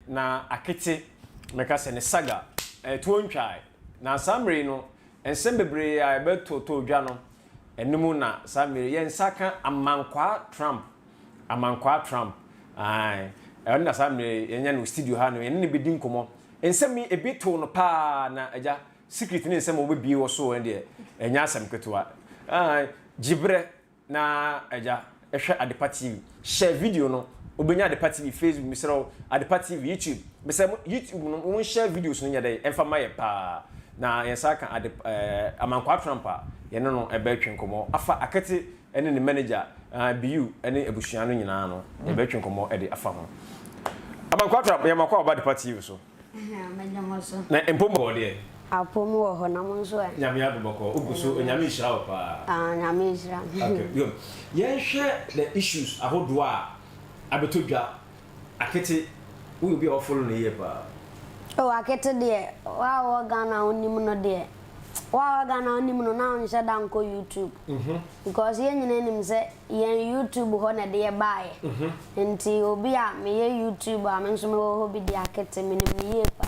Na akete, mɛka sɛ ne saga, ɛtoɔ ntwae. Na saa mmerɛ yi no, nsɛm bebree a ɛbɛtotɔ dwa no, ɛno mu na saa mmerɛ yi yɛn nsa ka Amankwaa Trump, Amankwaa Trump, ae, ɛno na saa mmerɛ yi yɛnya no studio ha no, yɛne no bɛdi nkɔmmɔ. Nsɛm yi, ebi too no paa na agya, secret ne nsɛm a wɔbɛbie wɔ so deɛ, ɛnyɛ asɛm ketewa. Ae, gye berɛ na agya hwɛ Adepa TV. Share video no, wobɛnya Adepa TV Facebook, mesrɛ wo, Adepa TV YouTube, mesrɛ mo YouTube no, mo share videos no nyɛ dɛ, ɛmfa ma yɛ paa. Na yɛn nsa aka Ade ɛɛ Amankwaa Trump a yɛne no ɛbɛtwe nkɔmmɔ afa Akete ne ne manager uh, BU ne abusua no nyinaa no, yɛbɛtwe nkɔmmɔ de afa ho. Amankwaa Trump, yɛn makɔ a ɔba Adepa TV so. Mɛgye mo so. Na mpom wɔ deɛ. Apom wɔ hɔ na mo nso ɛ? Nyame adom bɔkɔɔ. Wogu so, Onyame nhyira wo paa. Ah, Nyame nhyira me. Okay, good. Yɛnhwɛ the issues ahodoɔ a abɛtɔ dwa. Akete, woyɛ obi a wo follow no yie paa. Oh, Akete deɛ, wo a wowɔ Ghana a wonim no deɛ, wo a wowɔ Ghana a wonim no na wonhyɛ da nkɔ YouTube. Because yɛn nyinaa nim sɛ yɛn YouTube hɔ na ɛde yɛ baeɛ. Nti obi a meyɛ YouTube a me nso mewɔ hɔ bi deɛ Akete, menim no yie paa.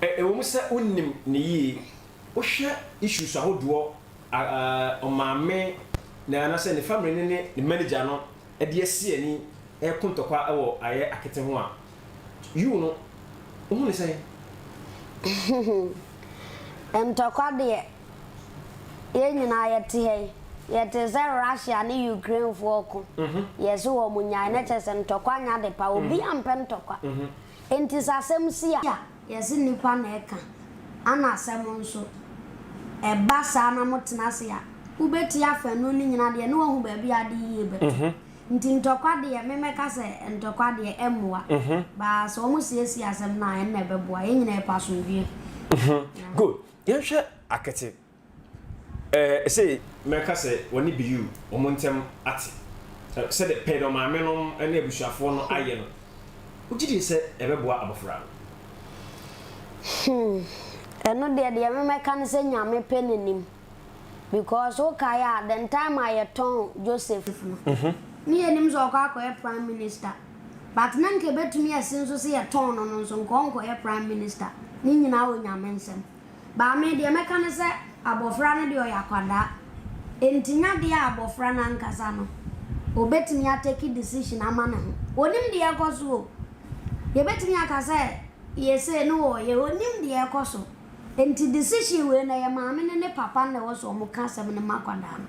Ɛwɔ mu sɛ wonim no yie, wohwɛ issues ahodoɔ a ɔmaame na anaasɛ ne family no ne ne manager no de asi ani reko ntɔkwa wɔ ayɛ akete ho a, you no, wohu no sɛn? Ntɔkwa deɛ, yɛn nyinaa yɛte ha yi, yɛte sɛ Russia ne Ukraine foɔ ko, yɛse wɔn nyae, na kyerɛ sɛ ntɔkwa nyɛ ade pa, obiara mpɛ ntɔkwa. Enti sɛ asɛm si a, yɛse nnipa na ɛka, ana asɛm nso, ɛba saa na motena ase a, wobɛtie afanu no nyinaa deɛ na woahu baabi a ade yie bɛto. Nti ntɔkwa deɛ, me mɛka sɛ ntɔkwa deɛ ɛmmoa, but sɛ wɔn siesie asɛm no a, ɛnna ɛbɛboa. Yɛn nyinaa yɛpɛ asomdwoeɛ. Good. Yɛnhwɛ akete. Ɛɛ sei mɛka sɛ wɔne Biyu wɔn ntɛm ate. Sɛdeɛ pɛ deɛ ɔmaame nom ne abusuafoɔ no ayɛ no, wogye die sɛ ɛbɛboa abɔfra no? Hmm, ɛno deɛ deɛ me mɛka ne sɛ Nyame pɛ n'anim. Because wo kae a, the time a yɛtɔn Joseph no, ne yɛnim sɛ ɔkɔ akɔyɛ prime minister. But na nka ɛbɛtumi asi nso sɛ yɛtɔn no no nso nka ɔnkɔyɛ prime minister. Ne nyinaa wɔ Nyame nsam. But me deɛ mɛka ne sɛ abɔfra no deɛ ɔyɛ akwadaa. Enti nya deɛ a abɔfra no ankasa no ɔbɛtumi a take decision ama ne ho. Ɔnim deɛ ɛrekɔ so o. Yɛbɛtumi aka sɛ yɛ sei ne ɔyɛ, ɔnim deɛ ɛrekɔ so. Enti decision wei no ɛyɛ maame no ne papa no na ɛwɔ sɛ wɔka asɛm no ma akwadaa no.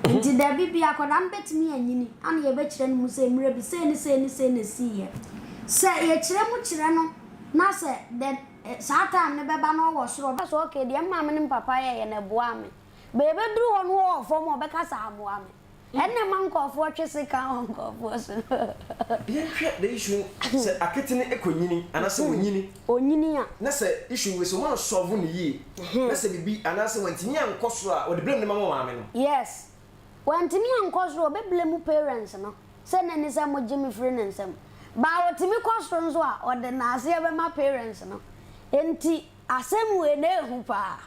Enti dabi bi akwadaa no bɛtumi anyini ana yɛbɛkyerɛ no mu sɛ mmerɛ bi sei ne sei ne sei na ɛsiiɛ. Sɛ yɛkyerɛ mu kyerɛ no na sɛ the saa time no bɛba na ɔwɔ soro ɔbɛka sɛ okay deɛ me maame ne me papa yɛeɛ no ɛboaa me. But ɛbɛduru hɔ no ɔwɔ fam a ɔbɛka sɛ ammoa me. Ɛnna ɛma nkurɔfoɔ twe sekan wɔ nkurɔfoɔ so no. Yɛnhwɛ the issue sɛ akete no kɔ nyini anaasɛ ɔnyini. Ɔnyini a. Na sɛ issue wei sɛ wɔn ansɔlvo no yie na sɛ biribi anaasɛ wantumi ankɔ soro a wɔde blame no ma wɔn maame no. Yes. Wantumi ankɔ soro a ɔbɛ blame parents no sɛ na ɛni sɛ mogye me firi ne nsam. But ɔtumi kɔ soro nso a ɔde naaseɛ bɛma parents no. Enti asɛm wei na ɛhu paa.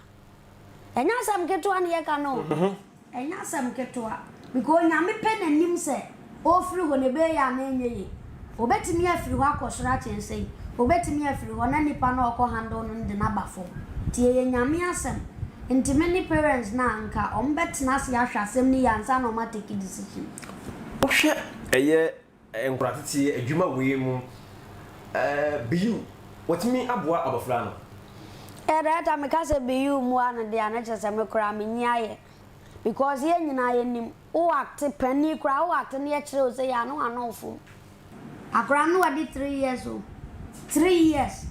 Ɛnyɛ asɛm ketewa na yɛka no o. Ɛnyɛ asɛm ketewa because Onyame pɛ n'anim sɛ ɔfiri hɔ no ɛbɛyɛ yie anaa ɛnyɛ yie. Ɔbɛtumi afiri hɔ akɔ soro akyɛn sei, ɔbɛtumi afiri hɔ na nipa no a ɔkɔ handle no no de no aba fam. Nti ɛyɛ Nyame asɛm. Nti me ne parents no a nka ɔmo bɛtena ase ahwɛ asɛm no yie ansa na ɔmo a take decision. Wohwɛ ɛyɛ Nkorateteɛ adwuma wei mu eh, Biyu, watumi aboa abɔfra no? Eh director meka sɛ Biyu mmoa no deɛ a na kyerɛ sɛ me koraa menyi ayɛ because yɛn nyinaa yɛnim wo acte panin koraa wo acte na yɛkyerɛ wo sɛ yɛ a na wano fom. Akwadaa no wadi 3 years o, 3 years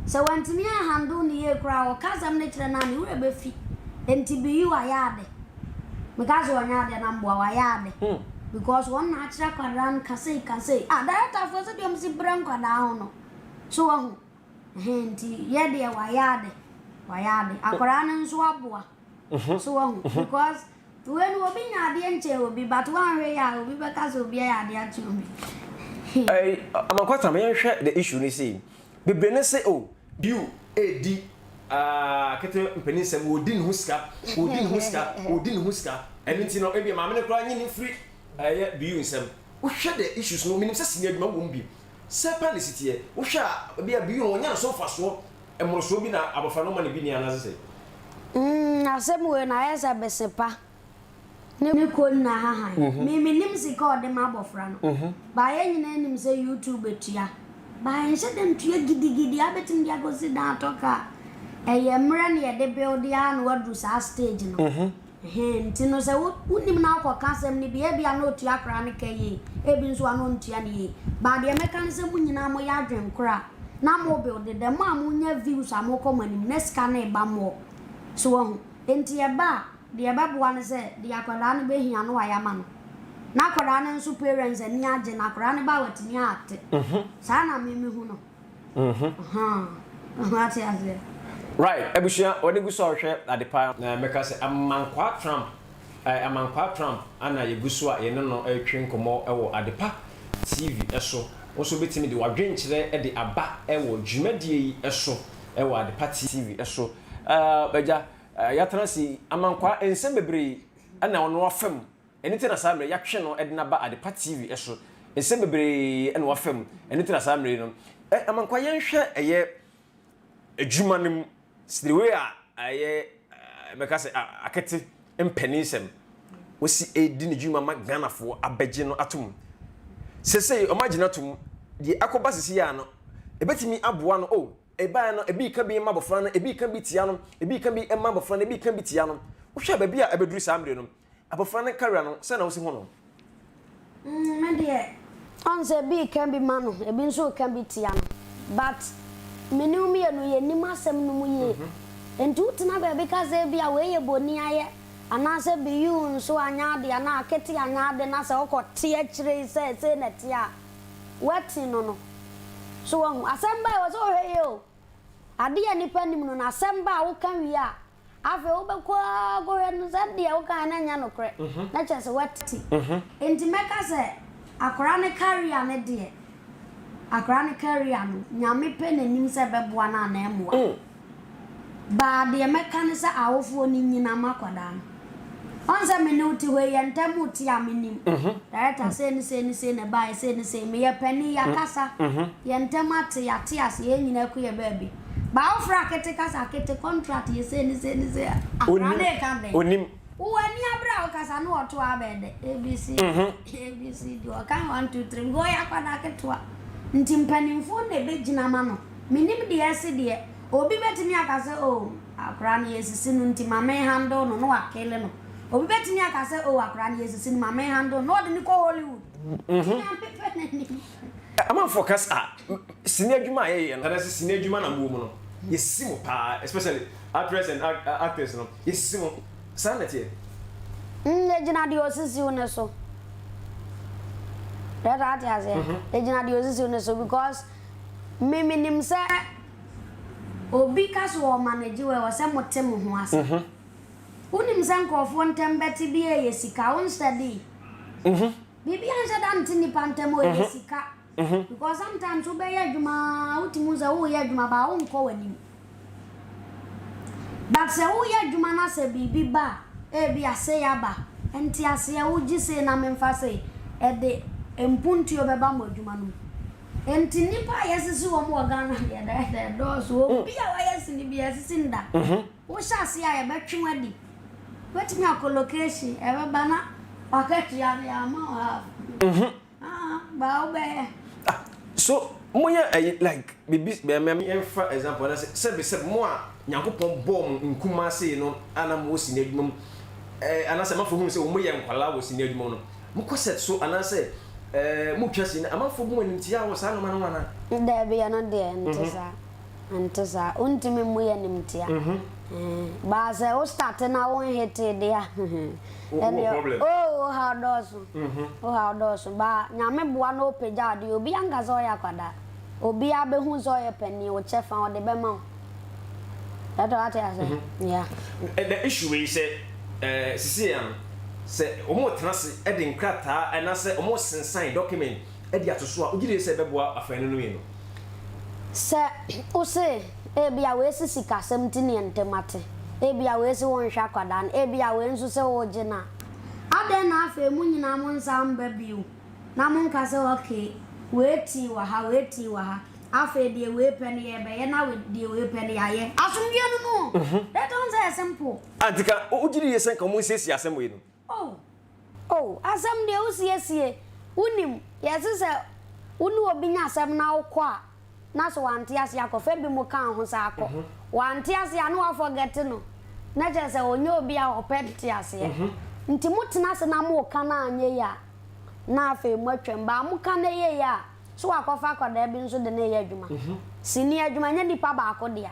sɛ wantumi an handle no yie koraa a ɔka asɛm no kyerɛ no a ne werɛ bɛfi nti Biyu ayɛ ade. Meka sɛ ɔnyɛ adeɛ na mboa wayɛ ade because wɔn na akyerɛ akwadaa no kasei kasei ah director foɔ sɛdeɛ wɔn si brɛ nkwadaa ho no so wahu ɛhɛn nti yɛ deɛ wayɛ ade, wayɛ ade, akwadaa no nso aboa so wahu because wei no obi nya adeɛ nkyɛn obi but wanhwɛ yɛ a obi bɛka sɛ obi ayɛ adeɛ akyɛn obi. Ɛyi Amankwaa ma yɛnhwɛ the issue no sei bebree ne se oh Biu redi ah kete mpanin nsɛm wɔdi ne ho sika wɔdi ne ho sika wɔdi ne ho sika ɛno nti no ebia maame no koraa nye ne firi ɛyɛ Biu nsɛm wohwɛ the issues no menim sɛ sini adwuma wɔ mu bi. Sɛ paa na ɛsi teɛ. Wohwɛ a, ebia Biyun ɔnya ne so mfasoɔ mmorosoɔ bi na abɔfra no ma no bi nni anaasɛ sɛn? Mm, asɛm wei no ayɛ sɛ bese pa ne konna hahan. Me mennim sika a ɔde ma abɔfra no. But yɛn nyinaa nim sɛ YouTube tua. But ɛnhyɛ da ntua gidigidi a wobɛtumi de akɔsi dan atɔ car. Ɛyɛ mmerɛ na yɛde build ara na woaduru saa stage no. Ɛhɛn, nti no sɛ wo wonim na wokɔka asɛm no bi a, ebia na otua koraa no ka yie, ebi nso a na ɔntua no yie. But deɛ mɛka ne sɛ mo nyinaa moyɛ adwen korɔ a, na mo build, the more a monya views a mokɔ mo anim na sika no reba more. So wahu? Nti ɛba a, deɛ ɛbɛboa ne sɛ, deɛ akwadaa no bɛhia no wayɛ ama no. Na akwadaa no nso parents ani agye na akwadaa no ba a watumi a acte. Saa na me mehu no. Wate aseɛ? Right, abusua, wɔde gu so a wɔhwɛ adepa. Na mɛka sɛ Amankwaa Trump, eh, Amankwaa Trump ana yɛgu so a yɛne no retwe nkɔmmɔ wɔ Adepa TV so. Wo nso wobɛtumi de w'adwenkyerɛ de aba wɔ dwumadie yi so wɔ Adepa TV so. Eh, agya, eh, yɛatena ase yi, Amankwaa, nsɛm bebree na ɔno afa mu. Ɛno nti na saa mmerɛ yi yɛatwe no de no aba Adepa TV so. Nsɛm bebree na wafa mu. Ɛno nti na saa mmerɛ yi no, eh, Amankwaa yɛnhwɛ ɛyɛ adwuma no mu the way a ɛyɛ mɛka sɛ akete mpaninsɛm wɔsi ɛredi ne dwuma ma Ghanafoɔ abɛgye no atom. Sesei wɔn agye no atom, deɛ akɔba sisi a no, ɛbɛtumi aboa no, oh, ɛbaeɛ no, ebi reka bi ma abɔfra no, ebi reka bi tia no, ebi reka bi ma abɔfra no, ebi reka bi tia no. Wohwɛ baabi a ɛbɛduru saa mmerɛ no, Abɔfra no career no, sɛn na wosi hu no? Mm, me deɛ, ɔn sɛ ebi reka bi ma no, ebi nso reka bi tia no. But me ne wo mmienu yɛnnim asɛm no mu yie. Nti wotena baabi ka sɛ ebia wei yɛ boniayɛ, anaasɛ Biyuu nso anyɛ ade anaa Akete anyɛ ade na sɛ wokɔte akyire yi sɛ sei na ɛteɛ a, woati no no. So woahu? Asɛm ba a ɛwɔ sɛ wohwɛ yie o. Adeɛ a nnipa nim no no, asɛm ba a woka wie a, Afei wobɛkɔ ara akɔhwɛ no sɛ deɛ wokaeɛ no nyɛ nokorɛ, na kyerɛ sɛ woate. Enti mɛka sɛ akwadaa no career no deɛ, akwadaa no career no, Nyame pɛ n'anim sɛ ɛbɛboa no anaa ɛmmoa no. But deɛ mɛka ne sɛ awofoɔ no nyina ma akwadaa no. Ɔn sɛ me ne wo te hɔ yi, yɛn ntam rete a menim. Director sei ne sei ne sei na ɛbaeɛ, sei ne sei. Meyɛ panin, yɛakasa, yɛn ntam ate, yɛate ase, yɛn nyinaa kɔ yɛn baabi. Ba wo frɛ akete ka sɛ akete contract yɛ sei ne sei ne sei a, akwadaa no reka dɛn? Onim. Wo ani abere a wokasa na ɔto abɛɛ dɛ ABC ABC D ɔkan 1 2 3 because ɔyɛ akwadaa ketewa. Nti mpanimfoɔ na ɛbɛgyina ma no. Menim deɛ ɛse deɛ. Obi bɛtumi aka sɛ oh akwadaa no yɛsisi no nti ma me handle no na wakele no. Obi bɛtumi aka sɛ oh akwadaa no yɛsisi no ma me handle no na ɔde no kɔ Hollywood. Nti Nyame pɛ n'anim. Amanfoɔ ka sɛ ah sini adwuma a yɛyɛ no anaasɛ sini adwuma na mowɔ mu no yɛsisi mo paa especially actress and actors no yɛsisi mo saa na ɛteɛ? Mm ɛgyina deɛ ɔsisi wo no so. Dɛdɛ ate aseɛ? Ɛgyina deɛ ɔsisi wo no so because me menim sɛ obi ka sɛ ɔmanage wo a ɛwɔ sɛ mote mo ho ase. Wonim sɛ nkurɔfoɔ ntɛm bɛte bi a ɛyɛ sika wo nstudy. Biribi anhyɛ da nte nnipa ntam o, ɛyɛ sika. Because sometimes wobɛyɛ adwuma a wotumi hu sɛ woreyɛ adwuma but wonkɔ w'anim. But sɛ woyɛ adwuma na sɛ biribi ba a, ebi a sei aba, nteaseɛ wogye sei na memfa sei, ɛde mpuntuo bɛba mo adwuma no mu. Nti nnipa a yɛasisi wɔn wɔ Ghana deɛ dɛɛdɛɛ dɔɔso. Obi a wayɛ sini biara yɛasisi no da. Wohyɛ ase a yɛbɛtwe wo adi. Wobɛtumi akɔ location ɛbɛba na wakatua no yɛama wo half. Ah baa wobɛyɛ. Ah so moyɛ ɛyi like bibi mɛ yɛnfa example anasɛ sɛbi sɛbi mo a Nyankopɔn bɔɔ mo nkumaa sei no a na mowɔ sini adwuma mu ɛɛ anasɛ amanfoɔ hunu sɛ wɔn yɛ nkwadaa wɔ sini adwuma mu no mokɔ set so anasɛ ɛɛ motwa sini amanfoɔ bu mo animtia wɔ saa nnoɔma no ho anaa? Daabi ɛno deɛ ɛnte saa. Ɛnte saa. Wontumi mmu yɛn animtia. But sɛ wo start na wo nhitee deɛ a, ɛndeɛ oh wo haw dɔɔso. Wo haw dɔɔso. But Nyame boa na ɔpagya wo deɛ, obiara nka sɛ ɔyɛ akwadaa. Obiara bɛhu sɛ ɔyɛ panin, wo kyɛfa ɔde bɛma wo. Dɛtɛ wate aseɛ? Yeah. The issue wei sɛ eh, sisi yɛn no, sɛ wɔn retena ase de nkrataa anaasɛ wɔn resensan document de ato so a, wogye di sɛ ɛbɛboa afanu no mmienu? Sɛ wose, Ebia wei se sikasɛm nti ne yɛn ntam ate, ebia wei se wonhwɛ akwadaa no, ebia wei nso se woregye no a, adɛn na afei mo nyinaa monsan mma bio na monka sɛ okay, Wei tii wɔ ha, wei tii wɔ ha. Afei deɛ wei pɛ no yɛrebɛyɛ na deɛ wei pɛ no yɛayɛ. Asomdwoeɛ no no o. That one sɛ ɛyɛ simple. Ah nti ka wogye di yie sɛ nka wɔn nsiesie asɛm wei no? Oh oh asɛm deɛ wosiesie. Wonim, yɛse sɛ wo ne obi nya asɛm na wokɔ a, na sɛ wante aseɛ a kɔfa bi mo ka ho saa kɔ. Wante aseɛ a na wafɔgɛte no. Na kyerɛ sɛ ɔnyɛ obi a ɔpɛ nteaseɛ. Nti motena ase na moka na anyɛ yie a, na afei moatwam. But moka na ɛyɛ yie a, so wakɔfa akwadaa bi nso de no reyɛ adwuma. Sini adwuma nyɛ nipa baako dea.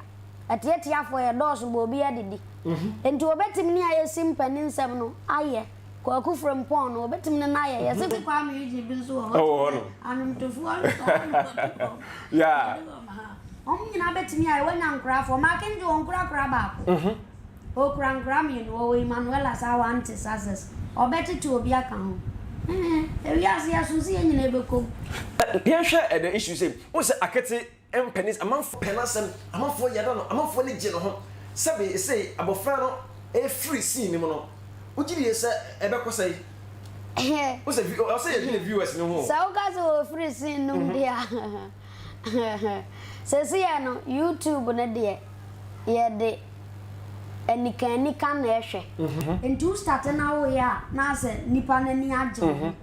Atiatiafoɔ yɛdɔɔso but obiara didi. Nti wɔbɛtumi ne ayɛ si mpaninsɛm no ayɛ. Kwaku Frimpong no wɔbɛtumi ne no ayɛ. Yɛse Kwame Eugene bi nso wɔ hɔ te sɛ anwomtofoɔ nso a na wɔde wɔn wɔde wɔn ha. Wɔn nyinaa bɛtumi ayɛ. Wɔanya nkorafoɔ. Mark Ngye wɔn kura baako. Okura nkora mienu, ɔwɔ Emmanuella saa wante success, ɔbɛtete obi aka ho. Eeh ewiase yɛso se yɛn nyinaa bɛkɔ mu. Yɛnhwɛ the issue sɛ, wohu sɛ akete mpɛ ne amanfoɔ pɛ n'asɛm, amanfoɔ yada no, amanfoɔ ani gye ne ho. Sɛbe sei abɔfra no ɛfiri scene no mu no, wogye die sɛ ɛbɛkɔ sɛn? Wohu sɛ ɛwɔ sɛ yɛdwene viewers no ho o. Sɛ woka sɛ ɔfiri scene no mu deɛ a, Seesei no YouTube no deɛ yɛde anika anika na ɛhwɛ. Nti wo starte na woyɛ a na asɛ nipa no ani agye wo ho.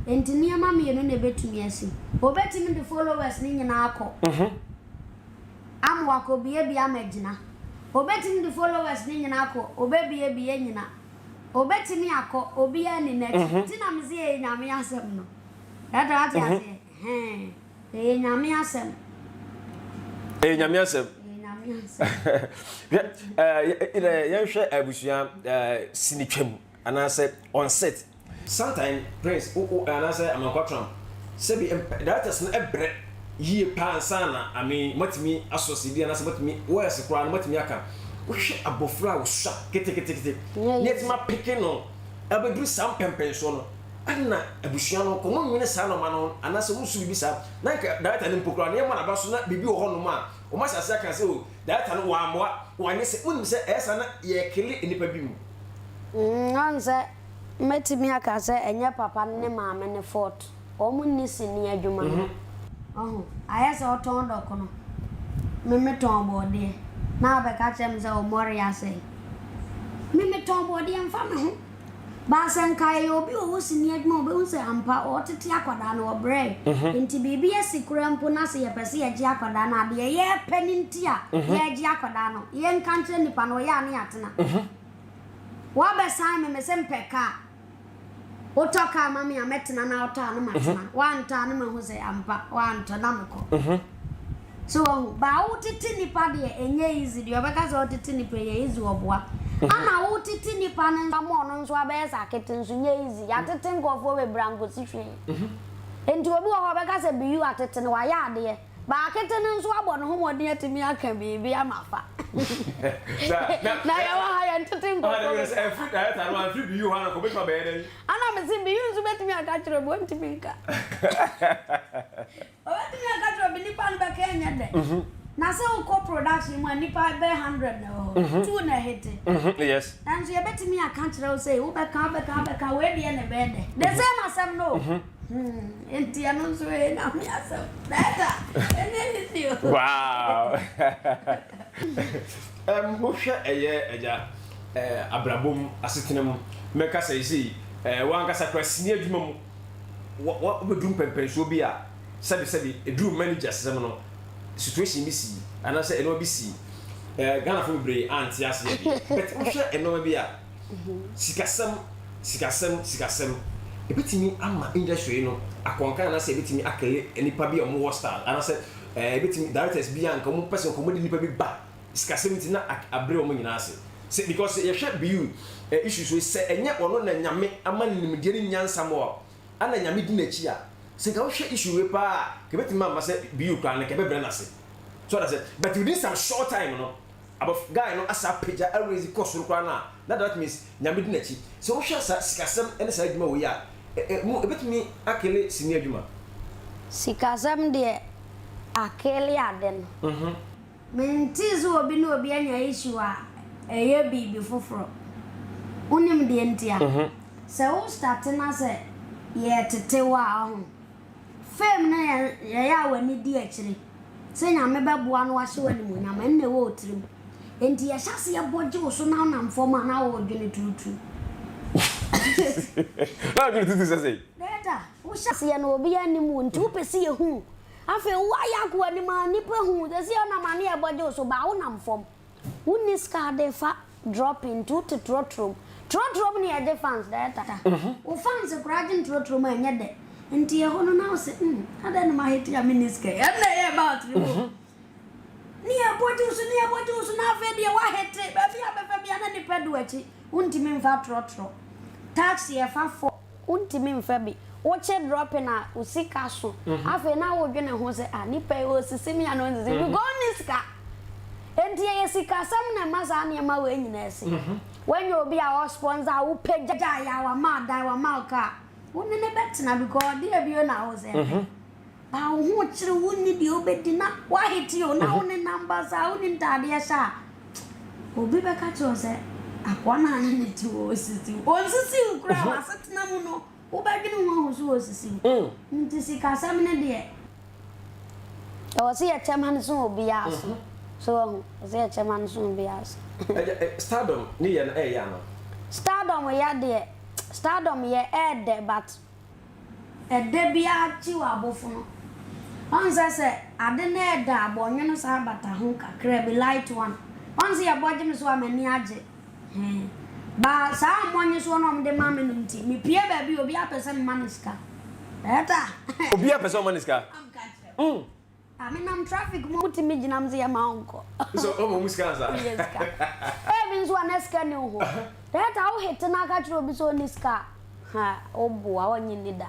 Nti nneɛma mienu na ɛbɛtumi asi. Obɛtumi de followers no nyinaa akɔ ama wakɔ bue bi ama agyina. Obɛtumi de followers no nyinaa akɔ obɛbue bi anyina. Obɛtumi akɔ obiara nni n'akyi. Nti na mese ɛyɛ Nyame asɛm no. Dada wate aseɛ? Ɛhɛn. Ɛyɛ Nyame asɛm. Ɛyɛ Nyame asɛm. Ɛyɛ Nyame asɛm. Hwɛ, yɛnhwɛ abusua sinitwa mu anaasɛ on set. Sometime Prince wo wo anaasɛ Amankwa Trump sɛbi directors no brɛ yie paa ansa na I mean moatumi asɔ CD anaasɛ moatumi worse koraa no moatumi aka. Wohwɛ abɔfra a ɔsua ketekete na yɛatumi apeke no abɛduru saa mpɛmpɛnsoɔ no. Ɛna abusua no nka wɔn nwene saa nnoɔma no ho anaasɛ wɔn nsu biribi saa na nka director no mpo koraa no yɛmmɔ n'aba so na biribi wɔ hɔ nom a wɔn ahyɛ aseɛ aka sɛ o director no wammoa wanyɛ sɛ wonim sɛ ɛyɛ saa na yɛkele nnipa bi mu. Mm ɔn sɛ mɛtumi aka sɛ ɛnyɛ papa no ne maame no fault wɔn nni sini adwuma no ɔho ayɛ sɛ ɔtɔn dɔkono me me tɔn bɔɔdeɛ na wabɛka kyerɛ me sɛ ɔmɔre asɛe me me tɔn bɔɔdeɛ mfa me ho. But sɛ nka ɛyɛ obi a ɔwɔ sini adwuma a ɔbɛhu sɛ ampa ɔretete akwadaa no ɔbrɛe. Nti biribi asi koraa mpo na sɛ yɛpɛ sɛ yɛgye akwadaa no a, deɛ yɛrepɛ no nti a yɛregye akwadaa no, yɛnka nkyerɛ nipa no, ɔyɛ a ne yɛatena. Woabɛsan me, mese mpɛ kaa. Wotɔ kaa ma me a mɛtena na wotɔ a na matena. Woantɔ a na mahu sɛ ampa woantɔ na mekɔ. So wahu? But wo tete nipa deɛ ɛnyɛ easy deɛ ɔbɛka sɛ ɔtete nipa ɛyɛ easy ɔboa. Ana wo tete nipa no nso ama ɔno nso abɛyɛ sɛ akete nso nyɛ easy. Yɛatete nkurɔfoɔ bebree ankosi hwee. Nti obi wɔ hɔ ɔbɛka sɛ Biyu atete no wayɛ adeɛ. But akete no nso abɔ ne ho mmɔden atumi aka biribi ama afa. Na yɛwɔ ha yɛntete nkurɔfoɔ bebree. Ɛmfiri director no amfiri Biyu hɔ a na nka ɔbɛtumi abɛyɛ dɛn? Ana mese Biyu nso bɛtumi aka akyerɛ obi ɔntumi nka. Ɔbɛtumi aka kyerɛ obi nipa no bɛka ɛnyɛ dɛ. Na sɛ wokɔ production mu a nipa bɛyɛ hundred na ɛwɔ hɔ. Two na ɛhete. Yes. Nanso yɛbɛtumi aka kyerɛ wo sɛ wobɛka wobɛka wobɛka wei deɛ na ɛbɛyɛ dɛ. The same asɛm no o. Nti ɛno nso ɛyɛ Nyame asɛm. Director, ɛnyɛ easy o. Wow. Um, wohwɛ ɛyɛ agya eh, abrabɔ mu asetena mu mɛka sɛ sei eh, wankasa kora sini adwuma mu wobɛduru mpɛnpɛnsoɔ bi a sɛbesɛbe ɛduru manager sɛm no situation bi sii anaasɛ nnoɔma bi sii eh, Ghanafoɔ bebree ante aseɛ deɛ but wohwɛ nnoɔma bi a sikasɛm sikasɛm sikasɛm ɛbɛtumi ama industry no akɔnkan anaasɛ ɛbɛtumi akele nnipa bi a wɔwɔ style anaasɛ eh, ɛbɛtumi directors bi a nka wɔn pɛ sɛ nka wɔde nnipa bi ba sikasɛm nti na abrɛ wɔn nyinaa ase sɛ because yɛhwɛ BU eh, issues wei sɛ ɛnyɛ ɔno na Nyame ama no nimdeɛ ne nyansa ma ana Nyame di n'akyi a sɛ nka wohwɛ issue wei paa a ka ɛbɛtumi ama sɛ BU koraa no ka ɛbɛbrɛ no ase so ɔda sɛ but within some short time no abɔf guy no asa apagya araise kɔ soro koraa no a na that means Nyame di n'akyi sɛ wohwɛ saa sikasɛm ne saa adwuma wei a ɛ mu ɛbɛtumi akele sini adwuma. Sikasɛm deɛ akele ade no. Mentee sɛ obi ne obi anya issue a ɛyɛ biribi foforɔ. Wonim deɛ nti a? Sɛ wo starte na sɛ yɛretete wo a ɔho. Fame no yɛ yɛyɛ a w'ani di akyire sɛ Nyame bɛboa na wahyɛ wo animuonyam, ɛno na ɛwɔ wo tirim. Enti yɛhyɛ aseɛ bɔ gye wo so na wonam fam a na woredwene turutu. Na wodwene turutu sɛ sɛn? Director, wohyɛ aseɛ no obiara nnim wo nti wopɛ sɛ yɛhu wo. Afei woayɛ akɔ w'anim a nnipa hu wo, seesei wonam a na yɛbɔ gye wo so, but wonam fam. Wonni sika de fa dropping nti wote trɔtrɔ mu. Trɔtrɔ mu na yɛgye fans director. Wo fans koraa gye ntrɔtrɔ mu a ɛnyɛ dɛ. Nti ɛhɔ no na wo se hmm adɛn na mahete a menni sika yi. Ɛno na ɛyɛ about ne mu. Ne yɛbɔ gye wo so ne yɛbɔ gye wo so na afei deɛ woahete baabi a bɛfa biara na nnipa di w'akyi. Wontumi mfa trɔtrɔ. Taxi ɛfa fɔ. Wontumi mfa bi. Wokye dropping a, wo sika so. Afei na wodwene ho sɛ, ah, nipa yi ɔresisi me anaa ɔnsisi me? Because ɔnni sika. Enti ɛyɛ sikasɛm na ɛma saa nneɛma wei nyinaa si. Woanya obi a ɔsponsor wo, wopagya yɛ a, wama wo dan, wama wo car. Wo ne no bɛtena because ɔdeɛ bio na wo sɛ pɛ. Ba wo ho kyere wo nni deɛ wobɛdi na woahete o na wo nenam basaa wonni ntaadeɛ hyɛ a obi bɛka kyerɛ wo sɛ akoa no a ne ne te hɔ ɔsisi wo. Ɔnsisi wo koraa w'asetena mu no wobɛdwene ho ahu sɛ ɔsisi wo. Nti sikasɛm no deɛ ɛwɔ sɛ yɛkyɛ ma no so obiara so. So wahu? Ɛwɔ sɛ yɛkyɛ ma no so obiara so. Ɛgya, stardom ne yɛ no ɛyɛ anaa? Stardom yɛ deɛ, stardom yɛ ɛɛdɛ but Ɛdɛ biara kyi wɔ abofono. Ɔn sɛ sɛ ade no ɛɛdɛ a bɔnwono saa bata ho kakra bi light one. Ɔn sɛ yɛbɔ gye me so a m'ani agye hɛn. Ba saa mmɔnye soɔ no a wɔde ma me no nti me pue baabi a obiara pɛ sɛ me ma no sika. Ɛɛta. Obiara pɛ sɛ ɔma no sika. Mm. Ah me nam traffic mu ɔmo tumi gyina me sɛ yɛ ma wo nkɔ. Nso ɔmo ɔmo sika ansa. Yɛ sika. Ebi nso a na sika ni wo ho. Director wo hit na aka kyerɛ obi sɛ ɔnni sika a, ha wo boa ɔnye nni da.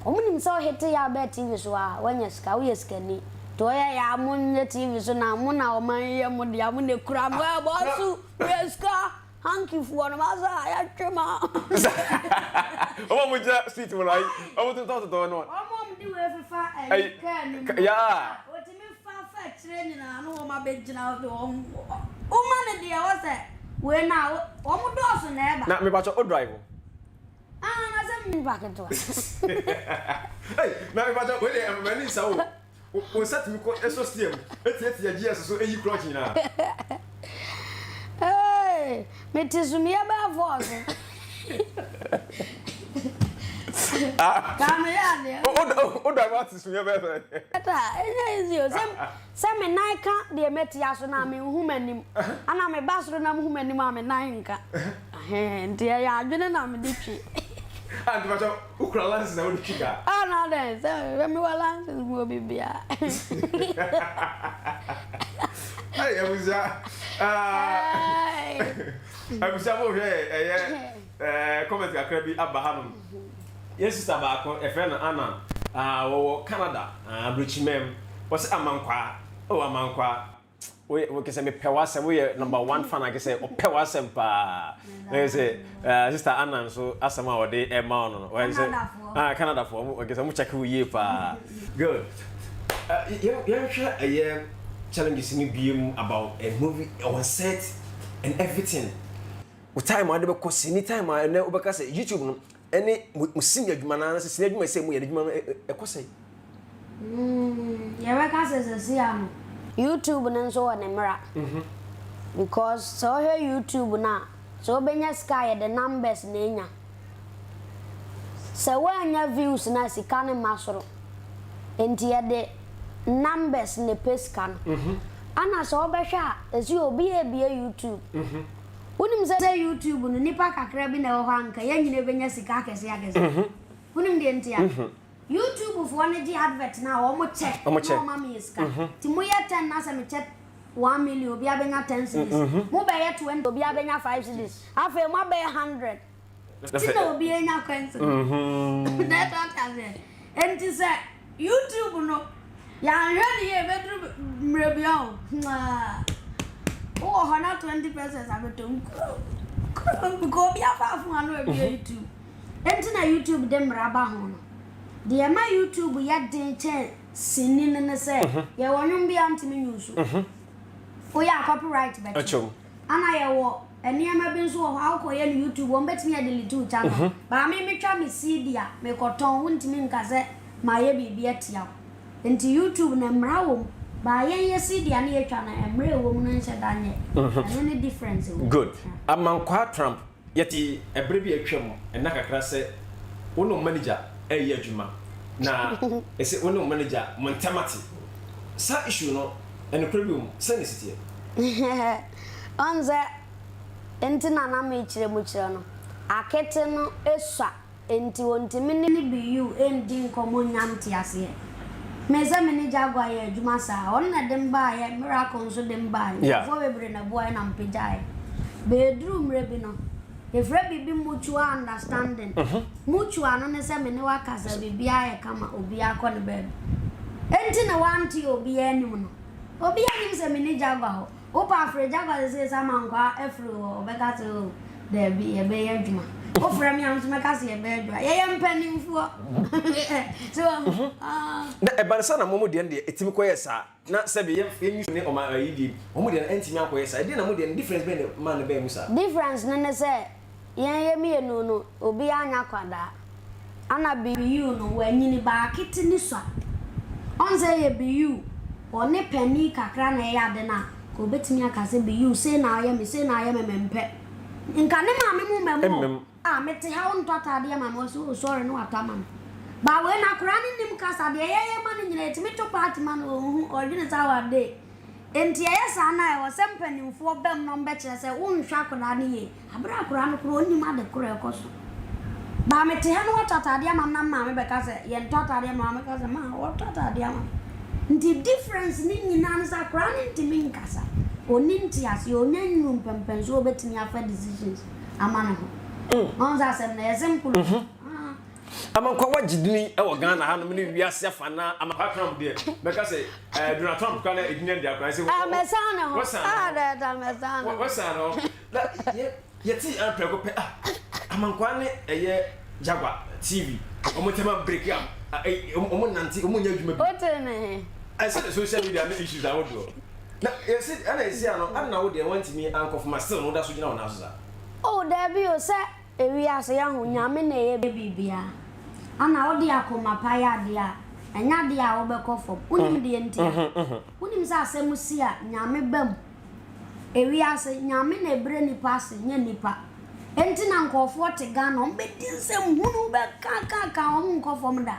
Ɔmo nim sɛ wo hit yɛ a bɛɛ TV so a wanya sika woyɛ sikani. Nti ɔyɛ yɛ a mo nyɛ TV so na mo na ɔman yi yɛ mo dea mo na ekura mo ɛɛ bɔsu yɛ sika. Hanky foɔ no masa yɛtwe ma. Ɔmo a ɔmo gyina street mu no ayi ɔmo tontɔn tontɔn no. Ɔmo a ɔmo de wei fefa ɛyi kaa no mu. Yaa. Otumi fa fa akyire nyinaa na wɔn abɛgyina hɔ de wɔn woma no deɛ ɛwɔ sɛ wei no a wɔn dɔɔso na ɛba. Na mepakyɛ o drive o. Ah na sɛ me nipa ketewa. Ei na mepakyɛ wei deɛ ɛma m'ani nsa o. Wo nsa tumi kɔ sɔ steer mu, tiatia gears so, yi clutch nyinaa. Hey, mete sumiiɛ bɛyɛ fɔɔ so. Kaa meyɛ adeɛ. Wo drive ate sumiiɛ bɛyɛ sɛ. Ɛta, ɛnyɛ easy o. Sɛ sɛ me nan ka deɛ matia so no a, menhu m'anim. Ana meba soro na mehu m'anim a, me nan nka. Ɛhɛn, nti ɛyɛ adwene na mede twi. Ah, nti pakyɛ wokura license na wode twi kaa? Ah, na adɛn sɛ mewɔ license mewɔ biribiara. Hey, abusua. Ah. Abusua mo hwɛ ɛyɛ eh comment kakra bi aba hanom. Yɛn sister baako yɛfrɛ no Anna. Ah, wɔwɔ Canada, ah, aburokyimam. Wɔsɛ Amankwaa. Oh, Amankwaa. Woyɛ wo kɛsɛ mepɛ w'asɛm woyɛ number one fan akɛsɛ ɔpɛ w'asɛm paa na yɛ sɛ eh, sister Anna nso asɛm a ɔde ɛma wo no no wɔyɛ sɛ ah Canada foɔ ɔmo kɛsɛ ɔmo check wo yie paa good uh, yɛnhwɛ ɛyɛ challenges no biem about a movie on set and everything wo time a wode bɛkɔ sini time a ɛnɛ wobɛka sɛ YouTube no ɛne mo sini adwuma no anaasɛ sini adwuma sɛ mu yɛ adwuma no ɛkɔ sɛn? Mm, yɛbɛka sɛ sɛsi a no. YouTube no nso wɔ ne mmara. Because sɛ wohwɛ YouTube no a, sɛ wobɛnya sika a yɛde numbers na enya. Sɛ woannya views no a sika no mma soro. Nti yɛde numbers na ɛpɛ sika no. Ana sɛ wobɛhwɛ a, sɛsi obi ebie YouTube. Wonim sɛ YouTube no nnipa kakra bi na ɛwɔ hɔ a anka yɛn nyinaa bɛnya sika akɛseɛ akɛseɛ. Wonim deɛ nti a? YouTube foɔ no gye advert no a wɔn kyɛ na wɔn ama yɛ sika. Nti mo yɛ 10 na sɛ me kyɛ 1 million obiara bɛnya 10 cedis. Mo bɛyɛ 20 obiara bɛnya 5 cedis. Afei mo abɛyɛ 100. Ti na obi anya coins no. Na ɛtɔ ate aseɛ. Enti sɛ YouTube no yɛanhwɛ no yie bɛduru mmerɛ bi ɔho wowɔ hɔ na 20 pesos abɛtɔ mu kuro kuro because obi afa afo ano abie YouTube. Enti na YouTube de mmara ba ho no. Deɛ ɛma YouTube yɛ den kyɛn sini no ne sɛ yɛwɔ nnwom bi a ntumi nyusu. Woyɛ a copyright bɛkye. Ana yɛwɔ nneɛma bi nso wɔ hɔ a wokɔyɛ no YouTube wɔn bɛtumi adelete wo channel. But me metwa me CD a mekɔtɔn wontumi nka sɛ mayɛ biribi atia wo. Nti YouTube no mmara wɔ mu but yɛn yɛ CD a na yɛtwa no mmara a ɛwɔ mu no nhyɛ da nyɛ. Ɛno ne difference ɛwɔ mu. Good. Amankwaa Trump, yɛte ɛberɛ bi a atwam nna kakra sɛ wo ne wo manager reyɛ adwuma na ɛsɛ wo ne wo manager mo ntam ate. Saa issue no nokorɛ bi wɔ mu? Sɛn na ɛsi teɛ? Ɔn sɛ nti na na mekyerɛ mu kyerɛ no, akete no sua Enti ontumi ne Biyu ndi nkɔmmɔ nnya nteaseɛ. Me sɛ me ne Jaguar yɛ adwuma saa. Ɔno na ɛde me baeɛ, Miracle nso de me baeɛ. Nkurɔfoɔ bebree na ɛboaeɛ na mepagyaeɛ. But ɛduruu mmerɛ bi no, yɛfrɛ biribi mutual understanding. Mutual no ne sɛ me ne wo akasa, biribiara ayɛ kama, obiara kɔ ne baabi. Enti na woante obiara anim no. Obiara nnim sɛ me ne Jaguar hɔ. Wopɛ a frɛ Jaguar sesei sɛ Amankwaa afiri hɔ ɔbɛka sɛ oh daabi yɛbɛyɛ adwuma. Wofrɛ me a nso mɛka sɛ yɛbɛyɛ adwuma. Yɛyɛ mpanimfoɔ. So wahu? Ah. Na ɛba no sɛ na mo deɛ no deɛ ɛtumi kɔyɛ saa na sɛbi yɛn yɛn use ne ɔman ayi deɛ wɔn deɛ no ɛntumi ankɔyɛ saa ɛdeɛ na mo deɛ no difference bɛn na ɛmaa no baa mu saa. Difference no ne sɛ Yɛn yɛ mienu no obiaa nyɛ akwadaa ana BU no wanyini baakete ne sua ɔn sɛ yɛ BU ɔne panin kakra na ɛyɛ ade no a nka obetumi aka sɛ BU sei na ɔyɛ me sei na ɔyɛ me mempɛ nka ne maame mo mɛmo Mmem. a mete ha wontɔ ataadeɛ ma me ɔse oh sorry na watɔ ama me but wei no akoraa no nnim kasa deɛ yɛyɛ ma no nyina yɛtumi to party ma no ɔnhu ɔdwene sɛ aware Enti ɛyɛ saa no a, ɛwɔ sɛ mpanimfoɔ ba mu na wɔbɛkyerɛ sɛ wonhwɛ akwadaa no yie. Aberɛ a akwadaa no koraa ɔnnim ade korɔ a ɛkɔ so. Baa mete ha na wɔatɔ ataadeɛ ama me na me maame bɛka sɛ yɛntɔ ataadeɛ mma wo a, mɛka sɛ maa wɔtɔ ataadeɛ ama me. Nti difference no nyinaa ne sɛ akwadaa no ntumi nkasa, ɔnni nteaseɛ, ɔnnya nnuru mpɛmpɛnsoɔ a ɔbɛtumi afa decisions ama ne ho. Wahu sɛ asɛm no ɛyɛ simple o. Ah. Amankwa wagye dini wɔ Ghana hanom ne wiase afanaa. Amankwa Trump deɛ mɛka sɛ eh, Donald Trump koraa na ɛgyina deɛ koraa sɛ Ah, mɛsan ne ho. wɔsan Ah, ne dɛɛda, mɛsan ne ho ho. wɔsan ne ho na yɛ yɛte an prɛko pɛ ah Amankwa ne ɛyɛ Jaguar TV wɔn ntɛm a break up wɔn nante wɔn nyɛ adwuma bi. Wote ne he? Ɛsɛ de social media ne issues ahodoɔ na yɛsi ɛna yɛsi ano ɛna wo deɛ wɔntumi ankɔfoma still no woda so gyina wɔn nan so saa. Oh, daabi o, sɛ Ewiase yɛ ho, Nyame na ɛyɛ biribiara. Ana wode akoma pa yɛ adeɛ a, ɛnyɛ adeɛ a wobɛkɔ fam. Wonim deɛ nti a? Wonim sɛ asɛm si a, Nyame ba mu. Ewiase, Nyame na ɛbrɛ nipa ase, nyɛ nipa. Enti na nkurɔfoɔ te Ghana, wɔbɛdi nsɛm hunu, bɛka ka ka, wɔn nkɔ fam da.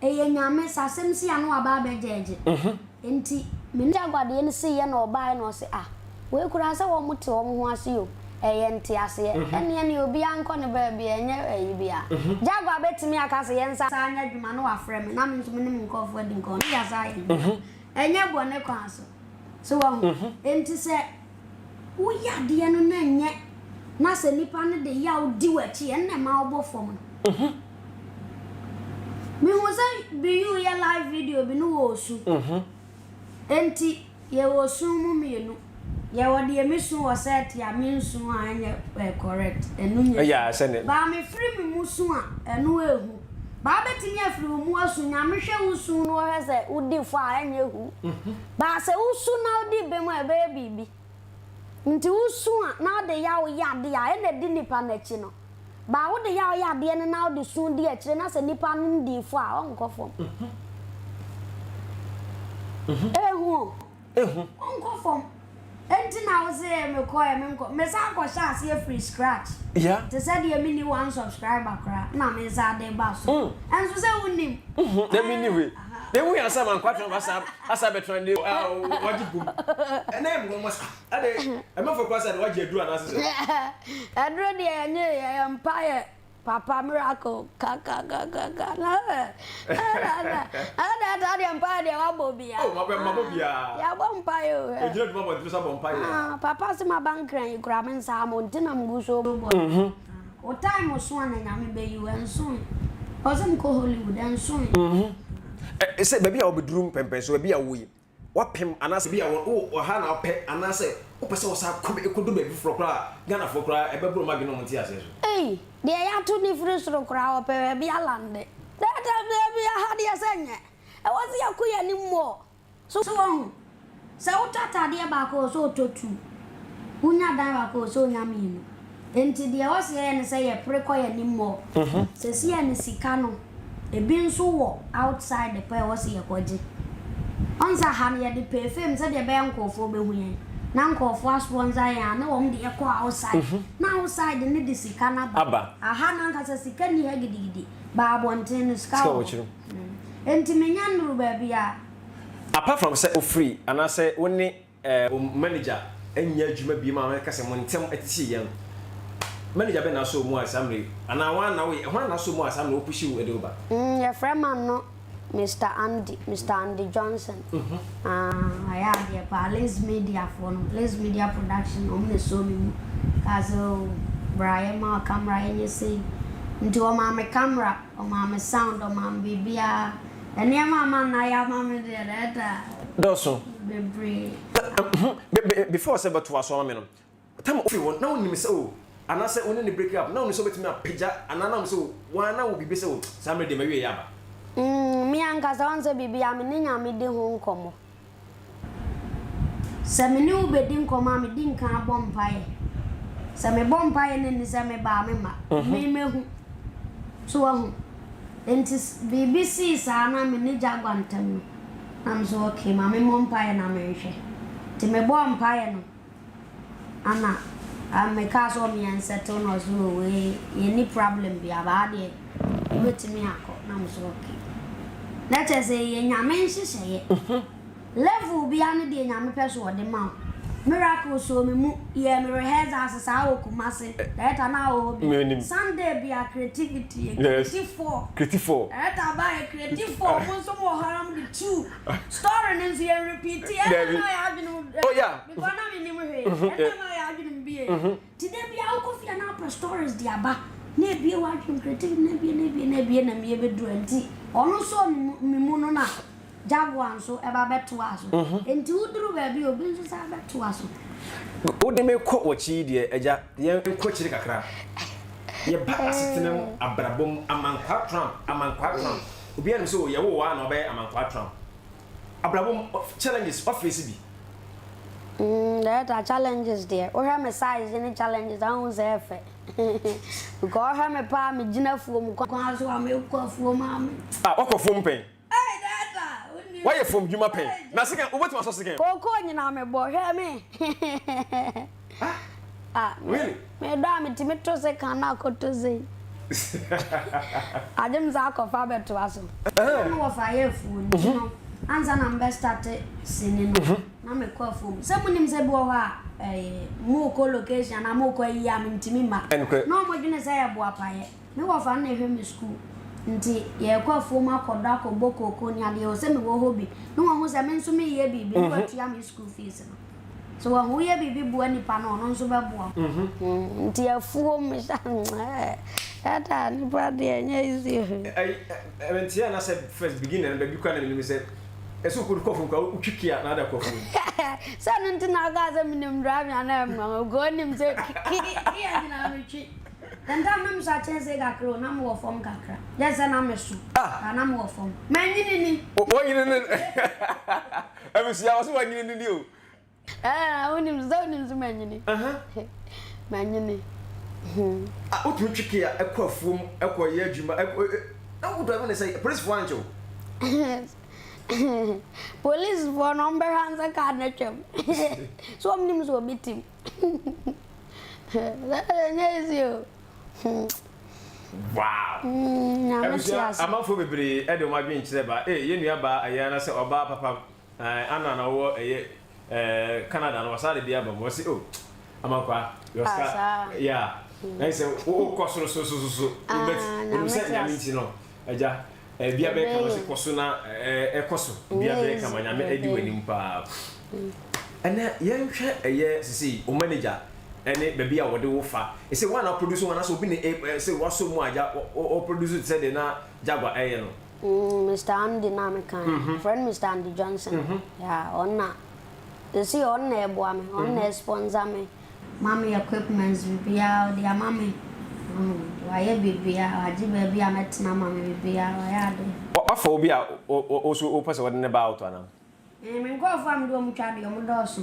Ɛyɛ Nyame, sɛ asɛm si a na waba abɛgyɛɛgye. Enti me ne Jaguar deɛ no siiɛ na ɔbaeɛ na ɔse ah wei koraa sɛ wɔn te wɔn ho ase o, ɛyɛ nteaseɛ, ɛnneɛ neɛ obiara nkɔ ne baabi ɛnyɛ ayi biara. Jaguar bɛtumi aka sɛ yɛnsan nyɛ adwuma na wafrɛ me na me nso me ne me nkurɔfoɔ adi nkɔmmɔ na yɛasan ayɛ adwuma. Ɛnyɛ bɔne kwan so. So wahu? Enti sɛ woyɛ adeɛ no na ɛnyɛ na sɛ nipa no de yaw di w'akyi ɛno na ɛma wobɔ fam no. Mehu sɛ Biyu yɛ live video bi no wɔ osu. Enti yɛwɔ su mu mmienu. Yɛwɔ deɛ me su wɔ sɛɛte a me nsu a ɛnyɛ eh, correct. Ɛno nyɛ Ɛyɛ su. a sɛne. Baa me firi me mu su a ɛno ehu. Baa bɛtumi afiri wo mu asu Nyame hwɛ wo su no ɔhwɛ sɛ wodi fɔ a ɛnyɛ hu. Baa sɛ wo su na wodi bem a ɛbɛyɛ biribi. Nti wo su a na wode yaw yɛ adeɛ a ɛna ɛdi nipa no akyi no. Baa wode yaw yɛ adeɛ no na wode su di akyire na sɛ nipa no ndii fɔ a ɔnkɔ fam. Ehu o. Ehu. Ɔnkɔ fam. Enti na wo se mekɔɛ menkɔ. Mesan kɔhyɛ aseɛ firi scratch. Yeah. Te sɛ deɛ menni one subscriber koraa na mesan de ba so. Ɛnso sɛ wonim. Na menni wei. Na ehu yɛ ansa ma nkwa tena asa asa bɛtena ne wagye bom. Ɛna yɛ mmoa sa. Ɛde ɛmɛfo koraa sɛ wagye aduru anaasɛ sɛ. Aduro deɛ ɛnyɛ yɛ mpaeɛ. Papa miracle kakakakaka na na na na deɛ mpaeɛ deɛ wabɔ bia. Oh mabɔ mabɔ bia. Yɛabɔ mpaeɛ o. Egyina dwuma bɔ ntumi sa bɔ mpaeɛ. Ah papa se maba nkran yi koraa me nsa mo nti na megu so bɔ. Wo time so a na nyame bɛyi wo ɛnso ɔse mekɔ Hollywood ɛnso. Sɛ baabi a wobɛduru mpɛmpɛnso baabi a wowɔ yi woapem anaasɛ ebia wo wo wɔ ha na wopɛ anaasɛ wopɛ sɛ wosan kɔ bɛ kɔdu baabi foforɔ koraa a Ghanafoɔ koraa ɛbɛboro wɔn adwene na wɔn nteaseɛ so. Ei, deɛ yɛato no firi soro koraa ɔpɛ baabi alande. Daadaa baabi aha deɛ sɛ nyɛ. Ɛwɔ sɛ yɛkɔ yɛn anim more. So woahu? Sɛ wotɔ ataadeɛ baako a, ɛwɔ sɛ wotɔ tu. Wonya dan baako a, ɛwɔ sɛ wonya mmienu. Enti deɛ ɛwɔ sɛ yɛyɛ ne sɛ yɛpere kɔ yɛn anim more. Seesei a ne sika no. Ebi nso wɔ outside paa a ɛwɔ sɛ yɛkɔgye. Ɔn sɛ ha no yɛde pay fame sɛdeɛ ɛbɛyɛ nkurɔfoɔ bɛhu yɛn na nkurɔfoɔ asponsor yɛn a na wɔn de yɛ kɔ outside na outside no de sika no aba. Aha no ankasa sika nni ha gidigidi but abɔnten no sika wɔ hɔ. Enti menya nnuru baabi a. Apart from sɛ wofiri anaasɛ wo ne Wo manager nyɛ adwuma biom a mɛka sɛ mo ntɛm atie yɛn. Manager bɛn na asɔ wo mu a saa mmerɛ yi anaa woan na woyɛ hwan na asɔ wo mu a saa mmerɛ wo pushi wo de wo ba? Mm yɛfrɛ man no Mister Andy, Mister Andy Johnson. Ah wayɛ adeɛ paa, Liz Media foɔ no, Liz Media Production wɔn na ɛsɔɔ me mu kaa sɛ oh bra yɛma wo camera yɛnyɛ sei. Nti wɔmaa me camera, wɔmaa me sound, wɔmaa me biribiara. Nneɛma a man no ayɛ ama me deɛ na ɛda. Dɔɔso. Bebree. Before sɛ bɛtoa so ama me no, tam a ofiri hɔ na wonim sɛ o anaasɛ wo ne no break up na wonim sɛ wobɛtumi apagya anaa na wonim sɛ o woa na wɔ biribi sɛ o saa mmerɛ deɛ m'awieɛ aba. Mm, me ankasa wohu sɛ biribiara me ne Nyame di ho nkɔmmɔ. Sɛ me ne wo bɛdi nkɔmmɔ a, medi nkan abɔ mpaeɛ. Sɛ mebɔ mpaeɛ na ɛnni sɛ meba a, memma. Me mɛhu. So wahu? Enti biribi sii saa na me ne Jaguar ntam no, na me sɛ okay, ma memmɔ mpaeɛ na menhwɛ. Nti mebɔɔ mpaeɛ no, Ana ah me kaa sɛ ɔmo yɛn settle na ɔse oh wei yɛn ni problem bia but ha deɛ wobɛtumi akɔ na me so okay na kyerɛ sɛ ɛyɛ nyame nhyehyɛeɛ level bia ne deɛ nyame pɛ so ɔde ma wo miracle soo me mu yɛɛ me rehearsals saa wɔ Kumasi director na wɔ hɔ bi Sunday bia creativity yɛ creative four director ba yɛ creative four mo nso mo wɔ hɔ ara mo de two Story no nso yɛn repeat ɛna ma yɛ adwene mu oh yeah because na me nim hwee ɛna ma yɛ adwene mu bie ti da bia wokɔ fie na apɛ stories de aba na ebie w'adwene creativity na ebie na ebie na ebie na mie bɛduru nti ɔno nso me mu no na Jaguar nso ɛba bɛtoa so nti woduru baabi obi nso san bɛtoa so. Wode me kɔ w'akyi yi deɛ agya yɛn kɔ akyiri kakra yɛba asetena mu abrabɔ mu amankwaa Trump amankwaa Trump Obiara nim sɛ o yɛwoo wo ara na wabɛyɛ Amankwaa Trump. Abrabɔ mu challenges wa face bi? Mm director challenges deɛ wohwɛ me size ne challenges a wohu sɛ ɛyɛ fɛ because wohwɛ me paa me gyina afuom kwan so a mekɔ afuom a me. Ah wakɔ afuom pɛn? Hey director wonim. Wayɛ fuom dwuma pɛn? Na sekan wobɛtumi asɔ sekan? Kookoo nyinaa mebɔ hwɛ me. Ah, really? Me dɔ a metumi to sekan na akɔtɔ sei. Agye me sɛ akɔfa abɛtoa so. Na me wɔfa yɛ afuo nti no, ansa na mebɛ starte sini no, na mekɔ afuo mu. Sɛ monim sɛ bi wɔ hɔ a, ɛɛ, mokɔ location anaa mokɔ ayi a mentumi mma. Na wɔdwene sɛ yɛ boapayɛ. Me wɔfa no na ɛhwɛ me sukuu nti yɛkɔ afuom akɔdɔ akɔbɔ kooko ne adeɛ ɛwɔ sɛ mewɔ hɔ bi na wahu sɛ me nso meyɛ biribi na watua me sukuu fees no. So wahu woyɛ biribi boa nipa no ɔno nso bɛboa wo. Nti afuom ɛda nipa deɛ ɛnyɛ easy o. Ɛyi ɛnti a na sɛ first beginning no baabi koraa na menim sɛ ɛsɛ wokɔ kɔ afuom koraa wotwi kia na wode akɔ afuom. Sɛ ɛno nti na wokaa sɛ menim driving a na ɛmma because wonim sɛ kia nyinaa metwi. Ntam na mesɔ akyɛnsee kakra o, na mewɔ fam kakra. Gyɛ sɛ na meso, but na mewɔ fam. Manyini ni. Wanyini ni. Abusua, wɔse wanyini ni o. Ɛɛ, wonim sɛ wonim sɛ manyini. Manyini. Ah, wotumi twe kea kɔ afuom kɔ yɛ adwuma na wo drive ne sɛ polisifoɔ ankye wo? Polisifoɔ no wɔn bɛhwɛ ansa kaa no atwam. So wɔn nim sɛ obi tim. Ɛnyɛ easy o. Wow. Nyame te Abusua ase. amanfoɔ bebree de wɔn adwene kyerɛ ba ee yɛn nua baa ɛyɛ anasɛ ɔbaa papa ɛɛ Anna na ɔwɔ ɛyɛ ɛɛ Canada no wɔsan de bi aba mu wɔsi oh Amankwa your Ah, star saa. yeah na yɛ sɛ wo kɔ soro so so so so Ah, but Nyame onim sɛ te Nyame ase. nti no agya Bia bɛyɛ kama sɛ kɔ so na ɛkɔ so bia bɛyɛ kama nyame adi w'anim paa ɛnɛ yɛnhwɛ ɛyɛ sisi o manager ɛne baabi a wɔde wo fa ɛsɛ wɔn a produce wɔn asɛ obi ne sɛ wasɔ mu agya o produce te sɛ de na Jaguar ɛyɛ no. Mr. Andy na me kan mm-hmm. friend Mr. Andy Johnson mm-hmm. yeah ɔno na sisi ɔno na ɛboa me ɔno na sponsor me Ma me equipments biribiara ɔde ama me wayɛ biribiara wagye baabi a mɛtena ama me biribiara wayɛ ade. Wafa obi a wo nso wopɛ sɛ wɔde no ba out anaa? Me nkurɔfoɔ a mede wɔn twa deɛ wɔn dɔɔso.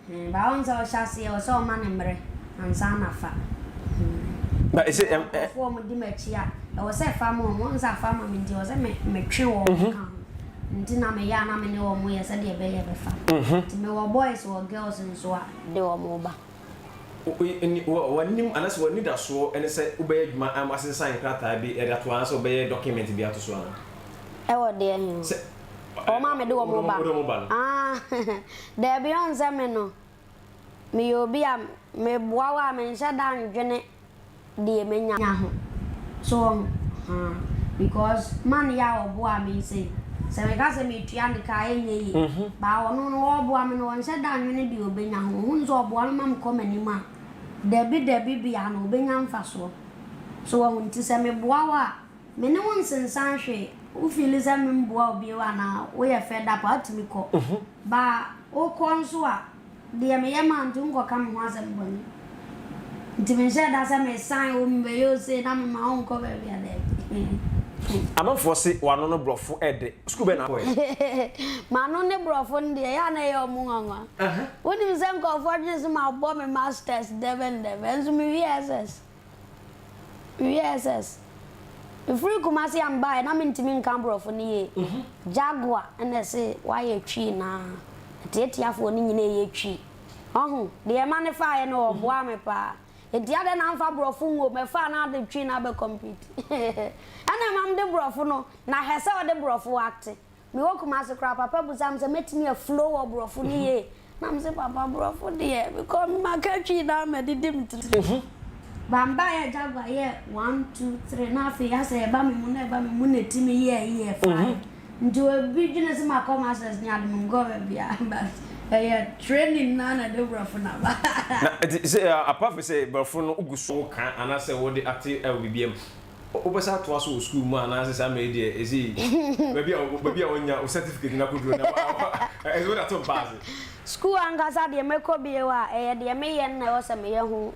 But wohu sɛ ɔhyɛ aseɛ ɛwɔ sɛ ɔma no mmerɛ ansa na fa. But ɛsɛ Nkurɔfoɔ a wɔdi m'akyi a. Ɛwɔ sɛ ɛfa ma wɔn. Woahu sɛ afa ama me nti, ɛwɔ sɛ me metwe wɔn ka ho. Nti na meyɛ a na me ne wɔn yɛ sɛdeɛ ɛbɛyɛ ɛbɛfa. Nti mewɔ boys wɔ girls nso a. De wɔn ba. W'anim anaasɛ w'anidasoɔ ne sɛ wobɛyɛ adwuma ama asensan nkrataa bi de ato anaasɛ wobɛyɛ document bi ato so anaa? Ɛwɔ deɛ he ho? Sɛ Wɔn a mede wɔn ba wode wɔn ba no. Ah, daabi, ɔn sɛ me no, meyɛ obi a meboa wo a menhyɛ da ndwene deɛ mɛnya ho. So woahu? Ahaa. Because man yi a ɔboaa me yi sei, sɛ meka sɛ metua ne ka a, ɛnyɛ yie. But ɔno no, ɔɔboa me no, ɔnhyɛ da nnwene deɛ ɔbɛnya ho. Ɔhunu sɛ ɔboa me ma mekɔ m'anim a, dabi dabi biara no, ɔbɛnya mfasoɔ. So woahu? Nti sɛ meboa wo a, me ne wo nsensan hwee. Wo feeli sɛ memboa wo bio anaa woyɛ fed up a, wotumi kɔ. But wokɔ nso a, Deɛ meyɛ maa nti wonkɔka me ho asɛm bɔne. Nti menhyɛɛ da sɛ mesan wo mebɛyɛ wo sei na mema wonkɔ baabi a daabi. Amanfoɔ se w'ano no brɔfo ɛdɛ, sukuu bɛn na wokɔɛ? M'ano ne brɔfo no deɛ ɛyɛ a na ɛyɛ ɔmo nwanwa. Wonim sɛ nkorɔfoɔ dwene sɛ mabɔ me masters dɛbɛn dɛbɛn nso mewie SS. Mewie SS. Mefiri Kumasi a mebaeɛ na mentumi nka aborɔfo no yie. Jaguar na ɛse woayɛ Twi no ara. Atiatiafoɔ no nyina ɛyɛ Twi. Ɔho, deɛ ɛma no faeɛ no ɔboaa me paa. Enti adɛn na amfa borɔfo nwom, ɛfaa na ade Twi no abɛ compete. Ɛna ɛma mede borɔfo no, na hwɛ sɛ ɔde borɔfo acte. Mewɔ Kumasi koraa papa busa me sɛ mɛtumi a flow wɔ borɔfo no yie na me se papa borɔfo deɛ because maka twi na madidi me tiri. Ba mebaeɛ Jaguar yɛɛ one two three na afei asɛ ɛba me mu na ɛba me mu na ɛtumi yɛɛ yɛ faeɛ nti obi dwene sɛ makɔ masters ne ade menkɔɔ baabiara but ɛyɛ training no ara na ɛde borɔfo no aba. Na nti sɛ apart from sɛ borɔfo no wogu so ka anaasɛ wode ate wɔ biribiara mu Wobɛsan atoa so wɔ sukuu mu anaasɛ saa mmerɛ yi deɛ ɛsei baabi a baabi a wonya wo certificate no akɔduru no ɛsɛ wode ato mpa ase? Sukuu ankasa deɛ mɛkɔ bio a, ɛyɛ deɛ meyɛ no na ɛwɔ sɛ meyɛ ho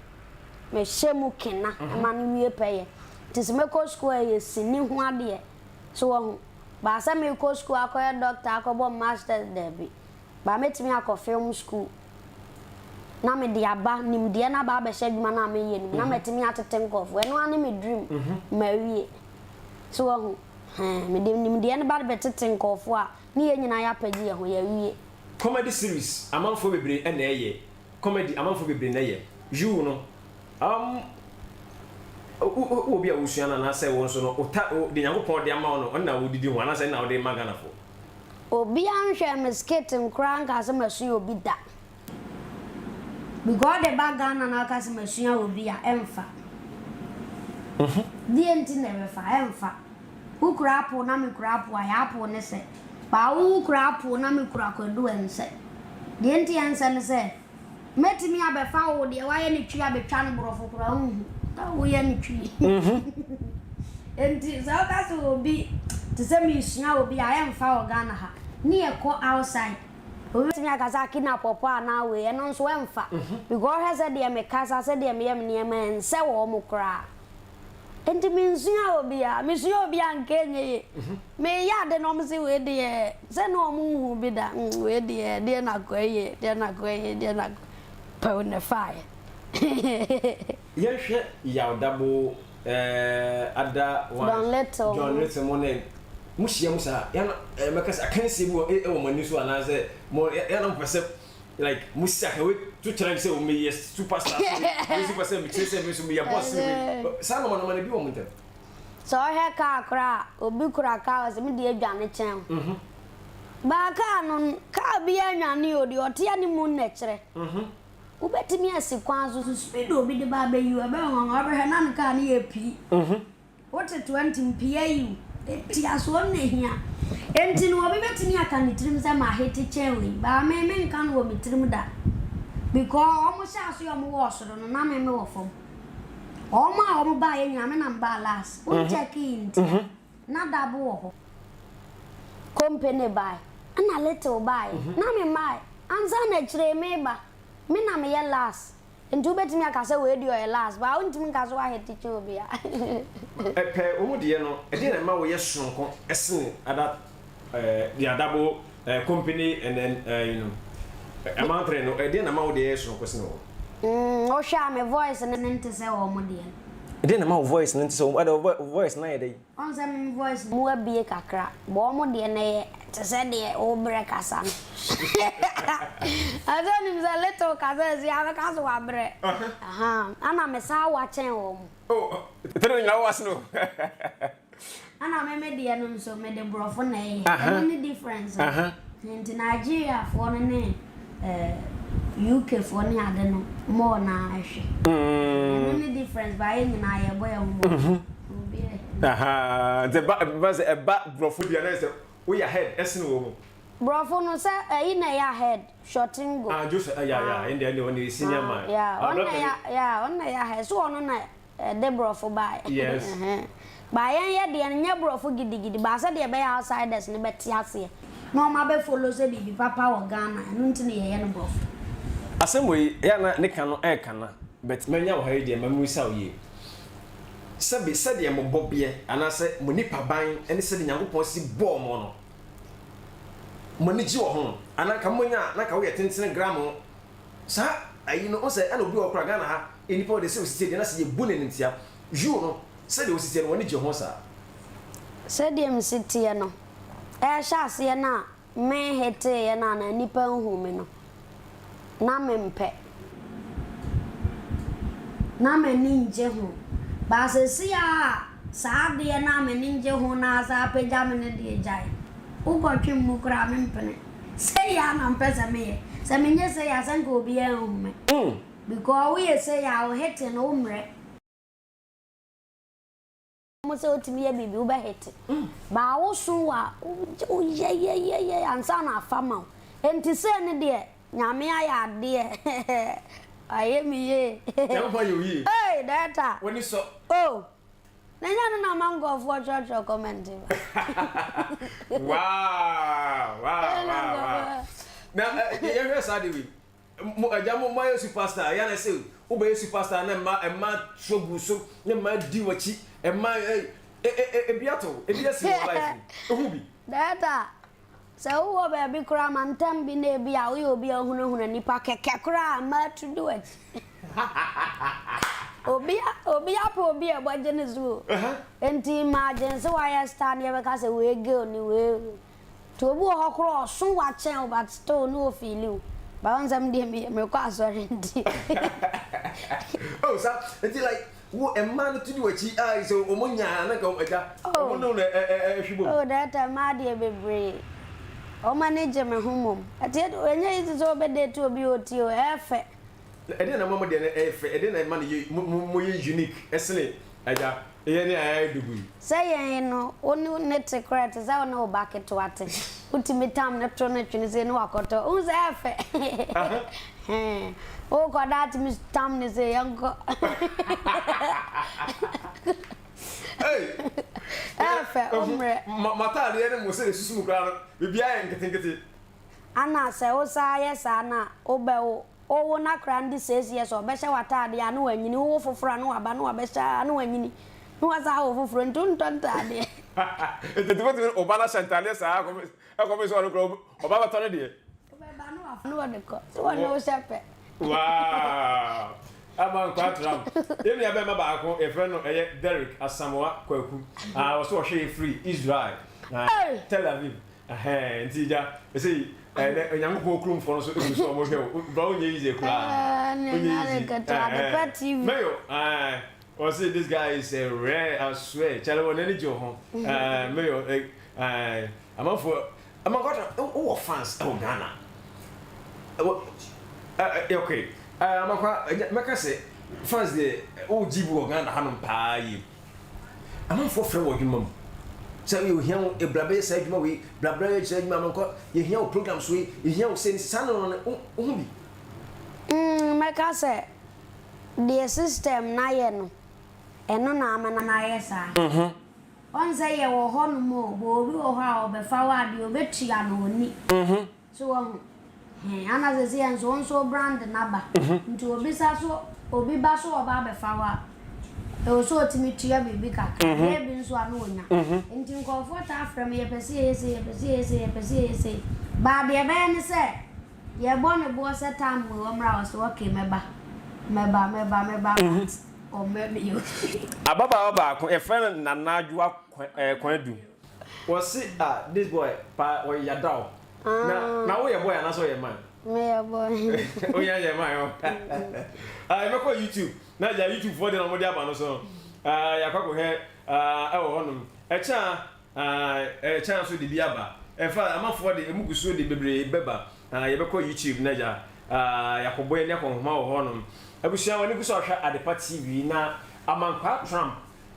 mehyɛ mu kena ma no wie pɛyɛ. Nti sɛ mɛkɔ sukuu a ɛyɛ sini ho adeɛ. So wahu? But sɛ merekɔ sukuu akɔyɛ doctor akɔbɔ masters daabi. But mɛtumi akɔ film school na mede aba, nimdeɛ no aba abɛhyɛ adwuma no a meyɛ no mu na matumi atete nkurɔfoɔ. Ɛno ara ne me dream mawie. So wahu? Hɛn, mede nimdeɛ no ba bɛtete nkurɔfoɔ a, ne yɛn nyinaa yɛapɛgye yɛn ho, yɛawie. Comedy series amanfoɔ bebree na ɛyɛ comedy amanfoɔ bebree na ɛyɛ you no um wo wo wɔ bi a wosua no anaasɛ wo nso no wo ta wo deɛ Nyankopɔn de ama wo no ɔno na wodidi ho anaasɛ ɛno na wode ma Ghanafoɔ. Obia nhwɛɛ me skit nkoraa nkaa sɛ masua obi da. Because wode ba Ghana na woka sɛ masua obi a, ɛmfa. Deɛ nti na ɛbɛfa? Ɛmfa. Wo kura apple na me kura apple a, yɛ apple ne sɛ. But wo kura apple na me kura kwadu ɛnsɛ. Deɛ nti ɛnsɛ ne sɛ, Mɛtumi abɛfa wo deɛ woayɛ no twi abɛtwa no borɔfo koraa wonhu sɛ woyɛ no twi. Enti sɛ woka sɛ obi te sɛ mesua obi a ɛmfa wɔ Ghana ha ne yɛkɔ outside obi bɛtumi aka sɛ Akina Pɔpɔ anaa wei ɛno nso ɛmfa because ɔhwɛ sɛdeɛ mekasa sɛdeɛ meyɛ me nneɛma ɛnsɛ wɔn koraa. Enti mensua obiara. Mesua obi a anka ɛnyɛ yie. Meyɛ ade na wɔn se wei deɛ sɛ na wɔn nhuu bi da. Mm, wei deɛ deɛ na akɔ yie, deɛ na akɔ yie, deɛ na akɔ pɛw na ɛfaeɛ. Yɛnhwɛ Yaw Dabo eh, Ada Wines, Don Little John mo. Little mo ne mo hyia mu saa yɛ na eh, mɛka sɛ akansie bi wɔ eh, wɔ mo ani so anaasɛ mo yɛ na mopɛ sɛ Like mo si aka wei to challenge sɛ me yɛ superstar me super sɛ me kyerɛ sɛ me nso me yɛ boss me saa nɔma nɔma na bi wɔ mo ntɛm. Sɛ ɔhwɛ car koraa a obi kura car ɔsɛ me deɛ dwane kyɛn wo baa car no car biara nwane o deɛ ɔte anim na ɛkyerɛ wobɛtumi asi kwan so speed obi de ba abɛyi wo ɛbɛyɛ nwanwa wobɛhwɛ na ne car no yɛ pii. Wote toa nti mpia yiw. Ntiasoɔ no na ehia. Enti no obi bɛtumi aka ne tirim sɛ mahete kyɛn wei but me menka no wɔ me tirim da because wɔn hyɛ aseɛ wɔn wɔ ɔsoro no na me mewɔ fam. Wɔn a wɔn baeɛ nyinaa me na mebaa last. Wo nkyɛkee nti na dabo wɔ hɔ. Company bae ɛna little baeɛ na me mmae ansa na akyire yi meba me na meyɛ last. Nti wobɛtumi aka sɛ wei deɛ ɔyɛ last but wontumi nka sɛ woahete kyɛn obiara. Pɛ wɔn deɛ no, ɛdeɛn na ɛma woyɛ sononko sene other the adabo company and then you know amantere no, ɛdeɛn na ɛma wo deɛ yɛ sononko sene wɔn? Mm, wohwɛ a me voice no nte sɛ wɔn deɛ no. Ɛdeɛn na ɛma wo voice no nte sɛ wɔn, ɛdeɛ wo voice no ayɛ dɛn? Ɔn sɛ me voice no mu abue kakra but wɔn deɛ no ɛyɛ te sɛ deɛ wobrɛ kasa no. Ɛsɛ onim sɛ little kasa asi a bɛka sɛ wabrɛ. Ahaa, ɛna me san wa kyɛn wɔn. Oh, tɛnɛ no nyinaa wo ase no. Ɛna me me deɛ no nso mede borɔfo na ɛyɛ. Ɛno ne difference no. Nti Nigeria foɔ no ne eh, UK foɔ ne ade no more na ɛhwɛ. Ɛno ne difference ba yɛ nyinaa yɛbɔ yɛn ho mmɔden. Obi ɛhɛ. Nti ɛba ɛba sɛ ɛba borɔfo deɛ na ɛsɛ woyɛ ahead ɛsene wɔn mu. Borɔfo no sɛ ɛyi na ɛyɛ ahead, Shortingo. Ah Joseph, yeah yeah, ɛnde ɛnde ɔno yɛ senior man. Yeah, ɔno na ɛyɛ yeah, ɔno na ɛyɛ ahead. So ɔno na Ɛde brɔfo baeɛ. Yes. But yɛn yɛ deɛ no nyɛ brɔfo gidigidi but sɛdeɛ ɛbɛyɛ a outsiders no bɛte aseɛ na wɔn abɛ follow sɛ biribi papa wɔ Ghana ɛno nti na yɛyɛ no brɔfo. Asɛm wei ɛyɛ a na ne ka no ɛɛka na but manya wo ha yi deɛ ma mmisa wo yie. Sɛbe sɛdeɛ mo bɔbeɛ anaasɛ mo nipaban ne sɛdeɛ Nyankopɔn si bɔɔ mo no mo ani gye wɔ ho anaa nka monya a na nka woyɛ tentene gramo Saa ayi no wohu sɛ ɛna obi wɔ hɔ koraa Ghana ha nnipa wɔde sɛ osisi deɛ na sɛ yɛbu no animtia you no sɛdeɛ osi teɛ no w'ani gye ho saa. Sɛdeɛ mesi teɛ no ɛrehyɛ aseɛ no a me heteeɛ no anaa nnipa nhuu me no na mempɛ. Na m'ani nngye ho but seesei a saa adeɛ no a m'ani nngye ho no asan apagya me no deɛ gyae wokɔtwe mu koraa mempene. Sei ara na mpɛ sɛ meyɛ. Sɛ menyɛ sei a sɛ nka obiara nhu me. Because woyɛ sei a wo hete no wo mmerɛ. Wɔn sɛ wotumi yɛ biribi wobɛ hete. But wo so wa woyɛ yɛ yɛ yɛ ansa na afa ma wo. Enti sei ne deɛ Nyame ayɛ adeɛ. Wayɛ me yie. Nyankopɔn ayɛ wo yie. Hey Delta. W'ani sɔ. Oh. Na ɛnyɛ ɛno na ama nkurɔfoɔ twerɛtwerɛ comment ba. Wow, wow, wow, wow. Na yɛhwɛ saa de wei. Mo agya mo moayɛ superstar yɛ na sɛ wobɛyɛ superstar na mma mma so gu so na mma di w'akyi mma ebi ato ebi asi wɔ life mu ehu bi. Data Sɛ wowɔ baabi koraa mantam bi na ebia woyɛ obi a wohunahuna nnipa kɛkɛ koraa a, mma atu di w'akyi. Obi obi apɛ obi a ɛbɔ gye ne so o. Enti imagine sɛ woayɛ star na yɛbɛka sɛ wei girl ni wei. Nti obi wɔ hɔ koraa ɔso wo akyɛn wo but still na ofeeli wo. But wohu sɛ me deɛ meyɛ mekɔ asɔre nti. Oh saa nti like Wo mmaa no tu di w'akyi a sɛ wɔn nya a na nka wɔn agya wɔn ne wo na ɛhwe bom. Oh data mmaa deɛ bebree wɔn ani gye me ho mmom ɛteɛ ɛnyɛ easy sɛ wobɛ date obi a ɔtie o ɛyɛ fɛ. Na ɛdeɛn na ɛma mo deɛ no ɛyɛ fɛ ɛdeɛn na ɛma no yɛ mo mo yɛ unique ɛsene agya yɛn a yɛayɛ dugu yi. Sɛ yɛn no wo ne ne te koraa ɛte sɛ wo ne wo ba ketewa te wotumi tam no to no twene sei ne wakɔtɔ wohu sɛ ɛyɛ fɛ. Hɛn, wokɔ da atumi tam ne sɛ yɛnkɔ. Ɛfɛ, wo mmerɛ. M'ataadeɛ ne mo sɛdeɛ susu mu koraa no, biribiara yɛ nketenkete. Ana sɛ wo saa yɛ saa no a, wobɛwo. Wowo no akora no de seis years a, ɔbɛhyɛ w'ataadeɛ a na wanyini. Wowo foforɔ a na waba na wabɛhyɛ a na wanyini. Na wasan awo foforɔ nti wontɔ ntaadeɛ. Nti wobɛtumi ne wo ba no ahyɛ ntaadeɛ saa kɔpem sɛ ɔno koraa ɔba bɛtɔ ne deɛ. Wobɛba na wafa na wɔde kɔ. Sɛ wɔne wo hyɛ pɛ. Wow! Ama nkwa atram. Yɛn nua bɛrima baako yɛfrɛ no ɛyɛ Derrick Asamoah Kwaku. Ah, ɔso ɔhwɛ yɛ firi Israel. Na Tel Aviv. Ɛhɛn, nti gya, ɛsɛ ɛnɛ Onyankopɔn kuromfoɔ no so egu so ɔmo hwɛ wo. Bra wonyɛ easy koraa. Wonyɛ easy. Mayor, ah, ɔse this guy is a rare, I swear. Charlie, wɔn ani gye wo ho. Mayor, eh, amanfoɔ Amankwato wo wɔ fans ɛwɔ Ghana ɛwɔ ɛ okay ɛɛ Amankwa mɛka sɛ fans deɛ wo gye bi wɔ Ghana hanom paa yie amanfoɔ frɛ wɔ adwuma mu sɛ yɛ ohia wo ebra bɛyɛ saa adwuma wei bra bra yɛ saa adwuma Amankwa yɛhia wo programs wei yɛhia wo sɛ saa no no wo ho bi. Mm mɛka sɛ deɛ system no ayɛ no ɛno na ama no ayɛ saa. Ɔn sɛ yɛwɔ hɔ nom o, but obi wɔ hɔ a ɔbɛfa wo a deɛ ɔbɛtua no ɔnni. So wahu? Hɛn, ana sɛsei nso wo nso wo brand no aba, nti obisa so, obi ba so ɔba abɛfa wo a, ɛwɔ sɛ ɔtumi tua biribi kakra, ɛyɛ bi nso a na ɔnya. Nti nkorɔfoɔ taa frɛ me, yɛpɛ sɛ yɛyɛ sei, yɛpɛ sɛ yɛyɛ sei, yɛpɛ sɛ yɛyɛ sei, but deɛ ɛbɛyɛ ne sɛ, yɛbɔ ne boɔ sɛ time wei ɔmmra a, ɔse okay mɛba, mɛba, mɛba, mɛba, but. Ɔmma bio. Ababaawa baako yɛfrɛ no Nana Adwoa Kwadu. Wɔse ah this boy paa ɔyɛ yadaw. Na na woyɛ boy anaasɛ woyɛ man? Meyɛ boy. Woyɛ yɛ man o. Ah yɛbɛkɔ YouTube na agya YouTube foɔ deɛ na wɔde aba no so no ah yɛakɔ akɔhwɛ ah ɛwɔ hɔnom. Ɛkyɛ a ah ɛkyɛ a nso de bi aba. Ɛfa amafoɔ de emu gu so de bebree bɛba. Ah yɛbɛkɔ YouTube na agya ah yɛakɔbɔ yɛn ani akɔ nhoma wɔ hɔnom. Abusua w'ani gu so a hwɛ Adepa TV na Amankwaa Trump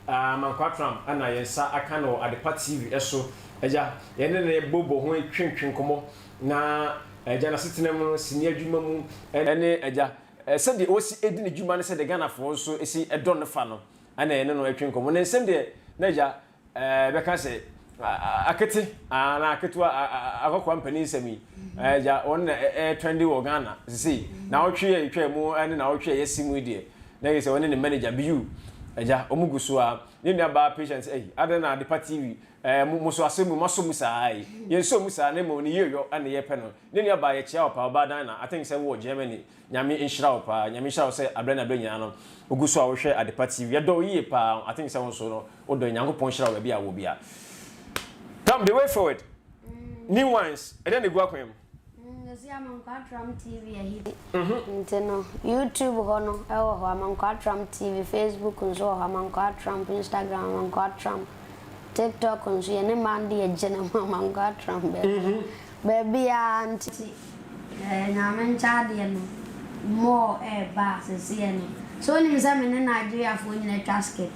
ah Amankwaa Trump na yɛn nsa aka no wɔ Adepa TV so. Agya yɛne no bobɔ ho twentwe nkɔmmɔ na agya n'asetena mu no sini adwuma mu ne agya sɛdeɛ ɔsi di ne dwuma ne sɛdeɛ Ghanafoɔ nso si dɔ no fa no na yɛne no twe nkɔmmɔ. Ne nsɛm deɛ na agya Bɛka sɛ, Akete anaa aketewa akɔkoa mpanin nsɛm yi, agya, wɔn na ɛretrɛnde wɔ Ghana sesei. Naawɔtwe a ɛtwaa mu ne naawɔtwe a yɛasi mu yi deɛ, na yɛ sɛ wɔne ne manager Biyu, agya, wɔn gu so ara. Ne nua baa Patience, ei, adɛn na Adepa TV, mo, mo so asɛm mu, moasɔ mu saa yi? Yɛnsɔɔ mu saa, na mmom ne yieyɔ na yɛpɛ no. Ne nua baa, yɛkyea wo paa, ɔbaa Dinah, I think sɛ wowɔ Germany. Nyame nhyira wo paa. Nyame nhyira wo sɛ abrɛ ne abrɛ nyinaa no wogu so a wohwɛ Adepa TV. Yɛdɔ wo yie paa. I think sɛ wo nso no wodɔ yɛn. Nyankopɔn nhyira wo baabi a wowɔ biara. Tam, the way forward. New ones, ɛdɛn na egu akwan mu? Yɛsi Amankwaa Tram TV ahiti. Nti no YouTube hɔ no ɛwɔ hɔ Amankwaa Tram TV, Facebook nso wɔ hɔ Amankwaa Tramp, Instagram Amankwaa Tramp, TikTok nso yɛne mmaa no deɛ gyina mu Amankwaa Tramp baabi baabiara nti. Eh Nyame nkyɛ adeɛ no more ɛɛba seseɛ no sɛ wonim sɛ me ne Nigeria foɔ nyina twa skit.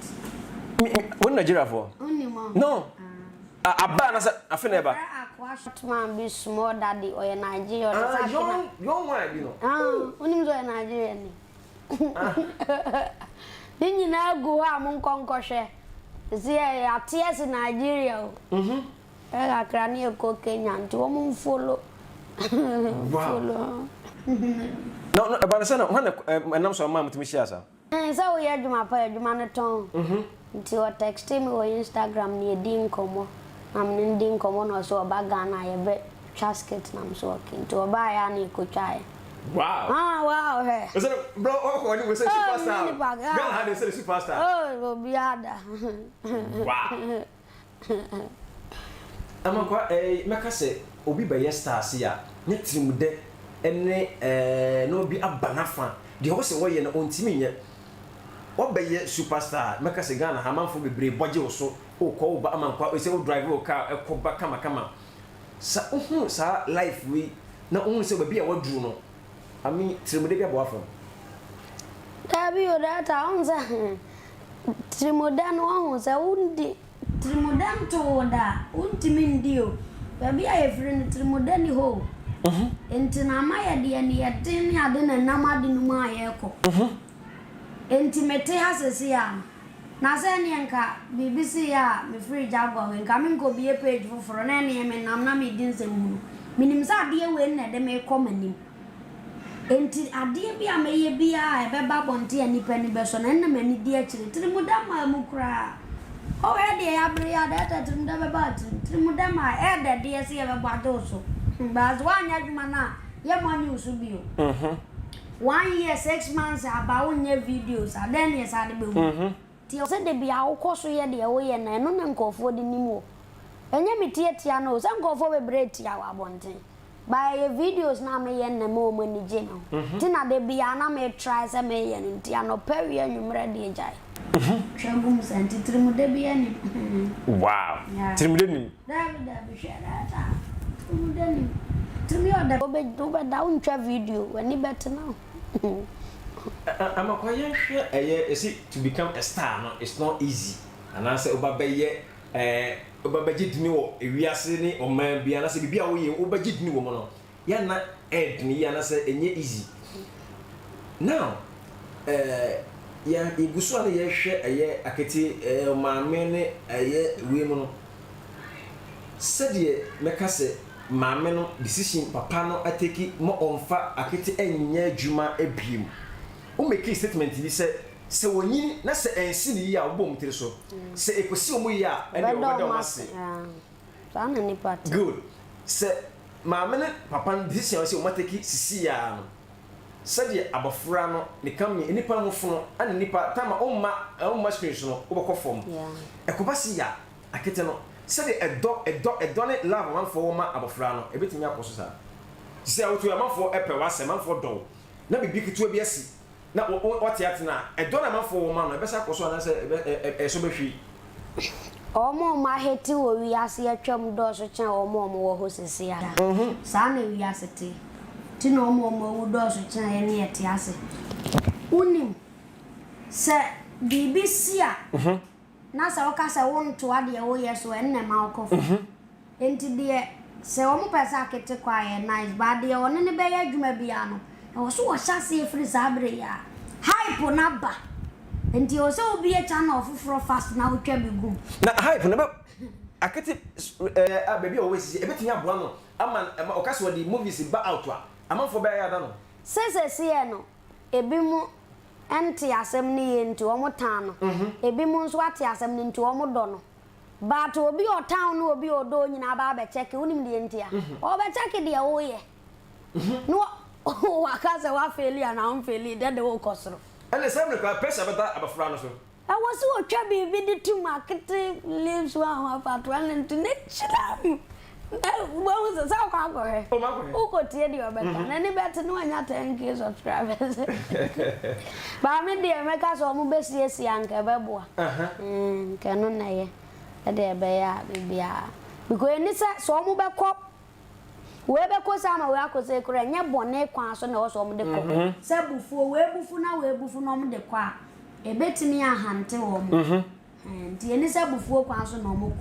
Me me wo ne Nigeria foɔ? Wonim ɔho? No ah aba anasɛ afe na ɛba? Yɛfrɛ akoa short man bi small daddy ɔyɛ Nigeria ɔte sɛ Ah Akena. young young one bi no. Ah wonim sɛ ɔyɛ Nigeria ni? Ne nyinaa gu hɔ a monkɔ nkɔhwɛ seseɛ yɛate asi Nigeria o. Ɛ kakra ne yɛkɔ Kenya nti wɔn nfolo nfolo. Na no ɛba no sɛ na hwan na ɛnam so ama motumi hyia saa? Ɛɛ sɛ woyɛ adwuma pa a adwuma no tɔn nti ɔ texte me wɔ Instagram na yɛdi nkɔmmɔ na me ne no di nkɔmmɔ na ɔse ɔba Ghana a yɛbɛ twa skit na me se ok nti ɔbaeɛ a na yɛkɔ twaeɛ. Wow! Ah wow hwɛ. Ɛsɛ bro ɔkɔ ɔne wɔ sɛ superstar. Oh me nipa Ghana ha de sɛ superstar. Oh obiara da. Wow! Amankwa eh, mɛka sɛ obi bɛyɛ star sei a, ne tirimdɛ ne eh, na obi aba n'afa, deɛ ɔwɔ sɛ ɔyɛ no ɔntumi nyɛ. Wabɛyɛ super star, mɛka sɛ Ghana ha amanfoɔ bebree bɔ gye wo so, wokɔ woba Amankwa, sɛ wo drive wo car kɔ ba kamakama. Sa wohu saa life wei na wohu sɛ baabi a waduru no, I mean tirimdɛ bi abɔ w'afam? Daabi o, data, wohu sɛ Tirimodɛ no wahu sɛ wondi tirimodɛ nto wo da a wontumi ndi o. Baabi a yɛfiri no tirimodɛ nni hɔ o. Nti na ama yɛde yɛn aniɛden ne ade na ɛnam ade no mu a yɛrekɔ. Nti mete ha seesei a no, na sɛ ɛneɛ nka biribi sei a mefiri Jaguar wei nka menkɔbue page foforɔ na ɛneɛ menam na meredi nsɛmhunu. Menim sɛ adeɛ wei na ɛde me rekɔ m'anim. Enti adeɛ bi a mɛyɛ biara a ɛbɛba abɔnten a nnipa ani bɛsɔ no, ɛno na m'ani di akyire. Tirimudɛ mmaa mu koraa. Wohwɛ deɛ yɛabere yi a, dɛɛdɛɛ tirimudɛ bɛba wo tirim. Tirimudɛ mmaa, ɛyɛ dɛ deɛ sɛ yɛbɛbɔ agye wo so. But sɛ woanyɛ adwuma no a, yɛmmɔ nnye wo so bio. One year, 6 months aba wonyɛ videos a, dɛn na yɛsan de bɛhu? Nti ɛwɔ sɛ da biara wokɔ so yɛ deɛ woyɛ no, ɛno na nkurɔfoɔ de nim wo. Ɛnyɛ me tiatia no o, sɛ nkurɔfoɔ bebree tia wɔ abɔnten. But ɛyɛ videos no a meyɛ no na ɛma wɔn ani gye me ho. Nti na da biara na me try sɛ meyɛ no nti anɔpa awia anwummerɛ deɛ gyae. Twa gu mu saa nti tirimudɛ biara nnim. Wow! Yeah. Tirimudɛ nnim? Daabi daabi hwɛ data tirimudɛ nnim. Tirim yɛ ɔdɛ. Wobɛda wontwa video w'ani bɛtena ho. Amakwa yɛnhwɛ ɛyɛ yɛsi to become a star no it's not easy anaasɛ woba bɛyɛ ɛɛ woba bɛgye dini wɔ ewiase ne ɔman bi anaasɛ biribi a woyɛ wobɛgye dini wɔ mu no yɛ na ɛɛdene yie anaasɛ ɛnyɛ easy now ɛɛ yɛ yɛgu so a na yɛhwɛ ɛyɛ akete ɛɛ maame ne ɛyɛ wei mu no sɛdeɛ mɛka sɛ maame no decision papa no ateki ma ɔmfa akete nyɛ adwuma biem. Wo makee statement bi sɛ, sɛ wɔnyini na sɛ ɛnsi no yie a wɔbɔ wɔn tiri so, sɛ ɛkɔsi wɔn yie a ɛnneɛ Wɔbɛda wɔbɛda wɔn wɔn ase. ase. Yeah. Saa na nipa te. Good. Sɛ maame ne papa no decision a wɔsɛ wɔn ateki sisi ara no, Sɛdeɛ abɔfra no ne ka me nnipa ho fono ɛna nnipa time a womma womma screen so no wobɛkɔ fam. Ɛkɔba sei a akete no sɛdeɛ ɛdɔ ɛdɔ ɛdɔ ne love amanfoɔ wɔ ma abɔfra no ɛbɛtumi akɔ so saa. Te sɛ woto amanfoɔ pɛ w'asɛm amanfoɔ dɔ wo na biribi ketewa bi asi na wɔte atena a, ɛdɔ no a amanfoɔ wɔ ma no ɛbɛsan akɔ so anaasɛ ɛbɛ ɛso bɛhwe? Wɔn a wɔahete wɔ wiase atwam dɔɔso kyɛn wɔn a wɔwɔ hɔ seesei ara. Saa na wiase te. Nti na wɔn a wɔawu dɔɔso kyɛn yɛn a yɛte ase. Wunim, sɛ biribi si a, na sɛ woka sɛ wontoa deɛ woyɛ so a, ɛnna ɛma wokɔ fam. Enti deɛ sɛ wɔn pɛ sɛ akete kɔ a ɛyɛ nice but deɛ ɔne no bɛyɛ adwuma biara no ɛwɔ sɛ wɔhyɛ aseɛ firi saa berɛ yi ara. Hype no aba enti ɛwɔ sɛ wobue channel foforɔ fast na wotwa bi gu mu. Na hype no bɛ akete ɛɛ baabi a ɔwɔ sisi ɛbɛtumi aboa no ama ɛma ɔka sɛ ɔde movies ba out a amanfoɔ bɛyɛ ada no. Sɛ sɛsiɛ no ebinom nte asɛm no yie nti wɔn tan no, ebinom nso ate asɛm no nti wɔn dɔ no. But obi a ɔtan wo ne obi a ɔdɔ wo nyinaa ba abɛ check wonim deɛ nti a? Ɔbɛ check deɛ woyɛ na waka sɛ wa faili anaa wo nfaili dɛ de wokɔ soro. Ɛne saa mmerɛ koraa pressure bɛda abɔfra no so. Ɛwɔ sɛ ɔtwa biribi de to mu akete leaves one ho afatoa no nti ne kyerɛ mu na wobɛhu sɛ sɛ wokɔ akɔhwɛ wokɔtie deɛ ɔbɛka n'ani bɛte na wanya 10k subscribers but me deɛ mɛka sɛ ɔmo bɛsiesie anka ɛbɛboa. Nka ɛno na ɛyɛ sɛdeɛ ɛbɛyɛ a biribiara because ɛni sɛ sɛ wɔn bɛkɔ wei bɛkɔ sei ama wei akɔ sei koraa ɛnyɛ bɔne kwan so na ɛwɔ sɛ wɔn de kɔ sɛ abufuo wei abufu na wei abufu na wɔn de kɔ a ɛbɛtumi ahante wɔn nti ɛni sɛ abufuo kwan so na wɔn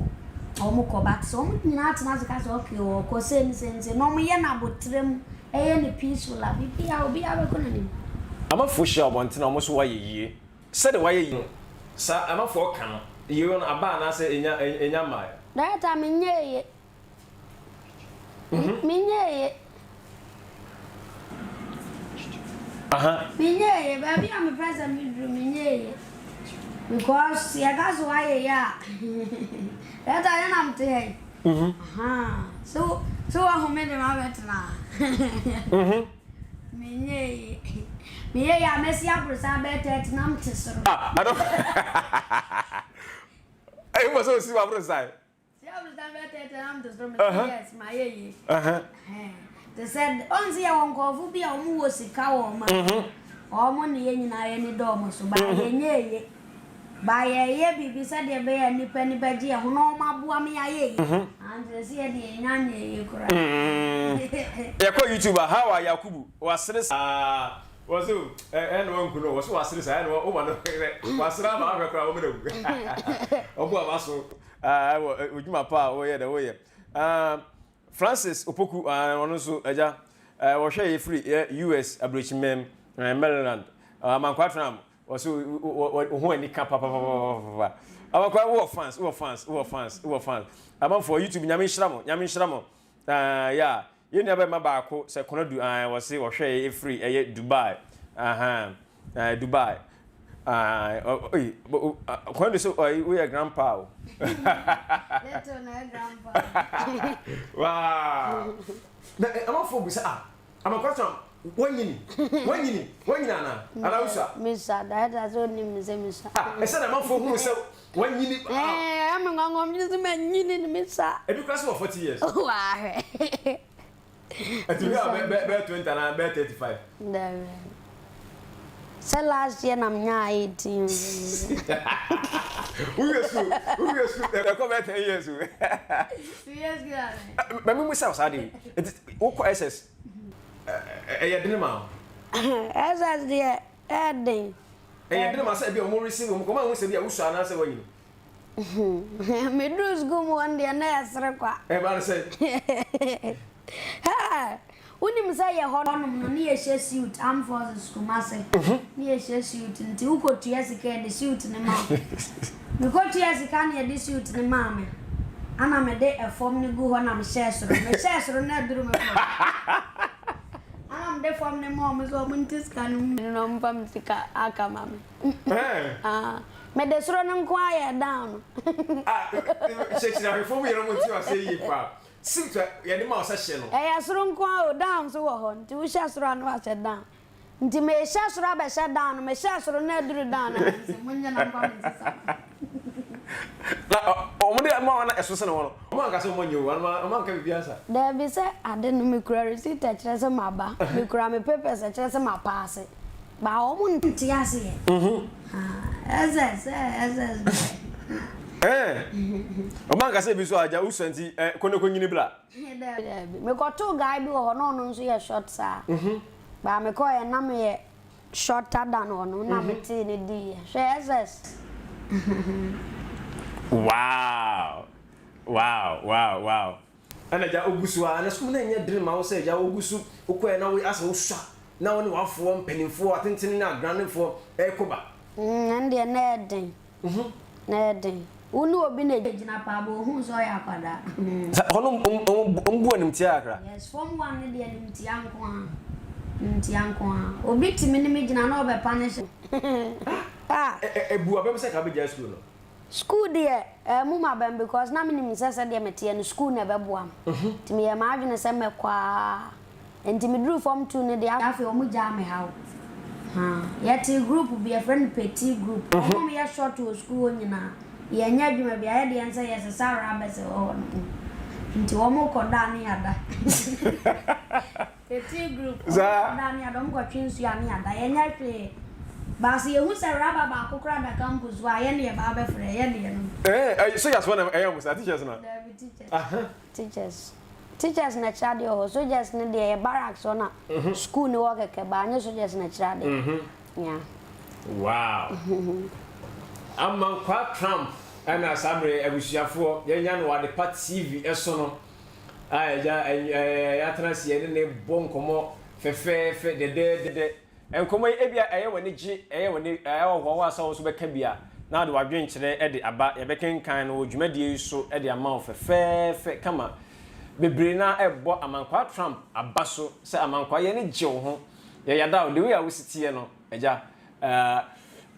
kɔ wɔn kɔ but sɛ wɔn nyinaa tena ase ka sɛ okay wɔkɔ sei ne sei ne sei na wɔn yɛ no aboterɛ mu ɛyɛ no peaceful a biribiara obiara bɛkɔ n'anim. Amanfoɔ hyia wɔ abɔnten a wɔn nso wɔayɛ yie. Sɛdeɛ wayɛ yi no, saa amanfoɔ ka no, yei no aba anaasɛ ɛnya ɛnya mmaeɛ? Director, menyɛɛ ye. Menyɛɛ ye. Menyɛɛ ye. Baabi a mepɛ sɛ meduru, menyɛɛ ye. Because yɛka sɛ wayɛ ye a, director, yɛ na mete ha yi. So, so wahu me de mabɛtena ha. Menyɛɛ yie. Meyɛ yie a mɛsi aborosan bɛyɛ 30 na mete soro. Ah, ano. Ɛyɛ wɔ sɛ osi wɔ aborosan. Si aborosan bɛyɛ 30 na mete soro mete yes mayɛ yie. Te sɛ ɔn sɛ yɛwɔ nkurɔfo bi a wɔn wɔ sika wɔ wɔn a wɔn ne yɛn nyinaa yɛn ani dɔ wɔn so ba yɛnyɛ yie. Ba yɛyɛ biribi sɛdeɛ ɛbɛyɛ a nnipa ani bɛgye yɛn ho na wɔn aboa me ayɛ yie. Ante sɛ yɛde yɛn nya nyɛ yie koraa. Yɛkɔ YouTube a, Hawa Yakubu, wasere saa. Wɔse o, ɛna wanku no, wɔse wasere saa, ɛna woma no hwɛ, wasere ama ahwɛ koraa wɔn na wu. Ɔbo aba so wɔ odwuma pa a wɔyɛ dɛ wɔyɛ. Francis Opoku, ɔno nso agya, wɔhwɛ yɛ firi US aburokyimɛm, Maryland, Amankwaa Trump. Wɔsi wo ho ani ka papapapapapa. Amakwa wowɔ fans, wowɔ fans, wowɔ fans, wowɔ fans. Amanfoɔ YouTube nyame nhyira mo, nyame nhyira mo. Ah, yeah. Yɛn nua bɛma baako sɛ kɔnɔ du ah, wɔsi wɔhwɛ yɛ efiri ɛyɛ Dubai. Aha. Eh, Dubai. Ah, oi, kɔnɔ du so ɔyi woyɛ grandpa o. Little na grandpa. Wow. Na amanfoɔ bisa ah, Amakwa Trump Wanyini? Wanyini? Wanyini anaa? Anaa wosua? Mesua, director sɛ onim me sɛ mesua. Ah, ɛsɛ na amanfoɔ hunu sɛ wanyini. Ɛɛ, ɛyɛ me nwanwa, ɔmo sɛ manyini no mesua. Ebi koraa sɛ wɔ 40 years. Wahwɛ. Ɛtumi a bɛ bɛ bɛyɛ 20 anaa bɛyɛ 35. Dabi. Sɛ last year na menyaa 18. Wowie sukuu, wowie sukuu, ɛkɔ bɛyɛ 10 years o. Wowie sukuu ame. Mɛ mi mu sɛ saa de yi, nti wokɔ SS. Ɛyɛ dene ma wo? SS deɛ ɛyɛ den. Ɛyɛ dene ma sɛ ebi a wɔn receive wɔn kɔ wɔn ahu sɛ bi a wosua anaasɛ wɔnyini. Meduru sukuu mu hɔ no deɛ na yɛsere kwa. Ɛba no sɛ. Hɛɛ! Wonim sɛ yɛ hɔ nom no ne yɛhyɛ suit, armed forces Kumasi, ne yɛhyɛ suit nti wokɔtua sika yɛde suit no ma wo. Mekɔtuaa sika na yɛde suit no maa me. Ana mede ɛfam no gu hɔ na mehyɛɛ soro. Mehyɛɛ soro na aduru me kɔn. Ana mede fam no maa wɔn sɛ wɔn nte sika no mu na wɔmfa me sika aka ma me. Ah, mede soro no nko ara yɛɛ down no. Ah, kyerɛkyerɛ ahwɛfoɔ mu yɛrɛ mo nti ɔsɛ yie paa. Suit a yɛde ma wo sɛ hyɛ no. Ɛyɛ soro nko ara o, down nso wɔ hɔ. Nti wohyɛ soro a na wahyɛ down. Nti mehyɛ soro abɛhyɛ down no, mehyɛɛ soro na aduru down no, mese monyɛ na mfa me nsesa no. Na wɔn de ma wɔn na ɛso sene wɔn no, wɔn anka sɛ wɔn nyɛ o, wɔn anka biribiara sa. Daabi sɛ ade no mekura receipt a ɛkyerɛ sɛ maba, mekura me papers a ɛkyerɛ sɛ mapaase, but wɔn nte aseɛ. SS eh SS deɛ. Ɛɛ, wɔn anka sɛ ebi nso agya wosua nti ɛ kɔ na kɔ nyini bra. Daabi daabi, mekɔtoo guy bi wɔ hɔ na ɔno nso yɛ short saa. Baa me kɔɔɛ na me yɛ shorter than ɔno na me tee ne dii yɛ hwɛ SS. Wow wow wow wow ɛna agya ogu so aa na sukuu no ɛnyɛ den ma wo sɛ agya ogu so wokɔɛ na wo asɛ wo sua na wo ne wafoɔ mpaninfoɔ atentene ne agranefoɔ ɛkɔ ba. Mm ɛndeɛ na ɛden. Na ɛyɛ den. Wo ne obi na egyina paa but ohuu sɛ ɔyɛ akwadaa. Sɛ hɔ no wɔn bu animtia kakra. Yes form one no deɛ animtia nko ara animtia nko ara obi tumi ne me gyina na ɔbɛ punish me ah. Ɛbu abam sɛ ka bɛgyae school no. School deɛ ɛmmu m'abam because na menim sɛ sɛdeɛ meteɛ no school na ɛbɛboa me nti meyɛɛ m'adwene sɛ mɛkɔ ara. Nti me duruu form two no deɛ afei ɔmo gyaa me haw. Haa yɛtee group bi yɛfrɛ no petee group ɔmo a ɔmo yɛ short wɔ sukuu hɔ nyinaa yɛnyɛ adwuma biara yɛdeɛ ne sɛ yɛsesa rubbers wɔ hɔ nom nti ɔmo kɔ da a ne yɛada petee group ɔmo kɔ da a ne yɛada ɔmo kɔ twe nsuo a ne yɛada yɛnyɛ hwee but sɛ yɛhu sɛ rubber baako koraa da campus hɔ a yɛne yɛba abɛfrɛ yɛdeɛ no. Ɛɛ soldiers foɔ na ɛyɛ ɔmo saa teachers no. Daabi teachers. Teachers teachers na ɛkyerɛ adeɛ wɔ hɔ soldiers no deɛ yɛ barracks hɔ na school no wɔ kɛkɛ but anyɛ soldiers na ɛkyerɛ adeɛ yeah. Wow! Amankwaa Trump ɛna saa mmerɛ yi abusuafoɔ yɛnya no wɔ Adepa TV ɛso no a ɛgya yɛatena ase yɛne ne bɔ nkɔmmɔ fɛfɛɛfɛ dɛdɛɛdɛdɛ. Nkɔmmɔ yi, ebia ɛyɛ wo anigye, ɛyɛ wo ani, ɛyɛ wo hoahoa sɛ wo nso bɛka bi a, na wode w'adwenkyerɛ de aba. Yɛbɛkenkan no wɔ dwumadie yi so de ama wo fɛfɛɛfɛ kama. Bebree no ara rebɔ Amankwaa Trump aba so sɛ, Amankwaa, yɛn ani gye wo ho. Yɛyada wo. The way a wosi teɛ no, agya. Eh,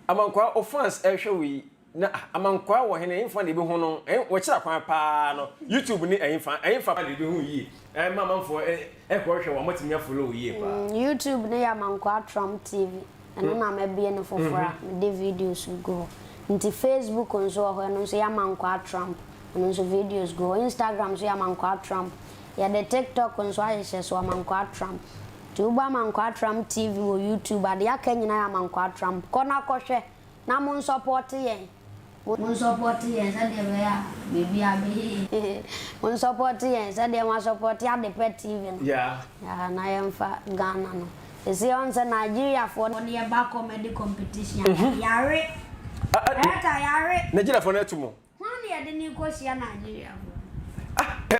Amankwaa, wo fans rehwɛ wo yi, Na amankwaa wɔ hene ɛhefa na yɛbɛhu no wɔkyerɛ kwan paa no YouTube ne ɛhefa ɛhefa na yɛbɛhu yie ɛma amanfoɔ ɛkɔhwɛ wɔn atumi afollow wo yie paa. YouTube no yɛ Amankwaa Trump TV ɛno na mabue no foforɔ a mede videos gu hɔ nti Facebook nso wɔ hɔ ɛno nso yɛ Amankwaa Trump ɛno nso videos gu hɔ Instagram nso yɛ Amankwaa Trump yɛde TikTok nso ahyehyɛ so Amankwaa Trump nti wobɔ Amankwaa Trump TV wɔ YouTube a deɛ aka nyinaa yɛ Amankwaa Trump kɔ na kɔhwɛ Na mo nsɔpɔte yɛn. Mo nsɔpɔte yɛn sɛdeɛ ɛbɛyɛ a biribiara bɛyɛ yie. Mo nsɔpɔte yɛn sɛdeɛ mo asɔpɔte Adepa TV no. Yeah. Yeah, na yɛmfa Ghana no. Seesei ɔn sɛ Nigeriafoɔ no yɛba comedy competition a, yare. Director, yare. Nigeriafoɔ no atu mo. Hwan na yɛde no rekɔhyia Nigeriafoɔ?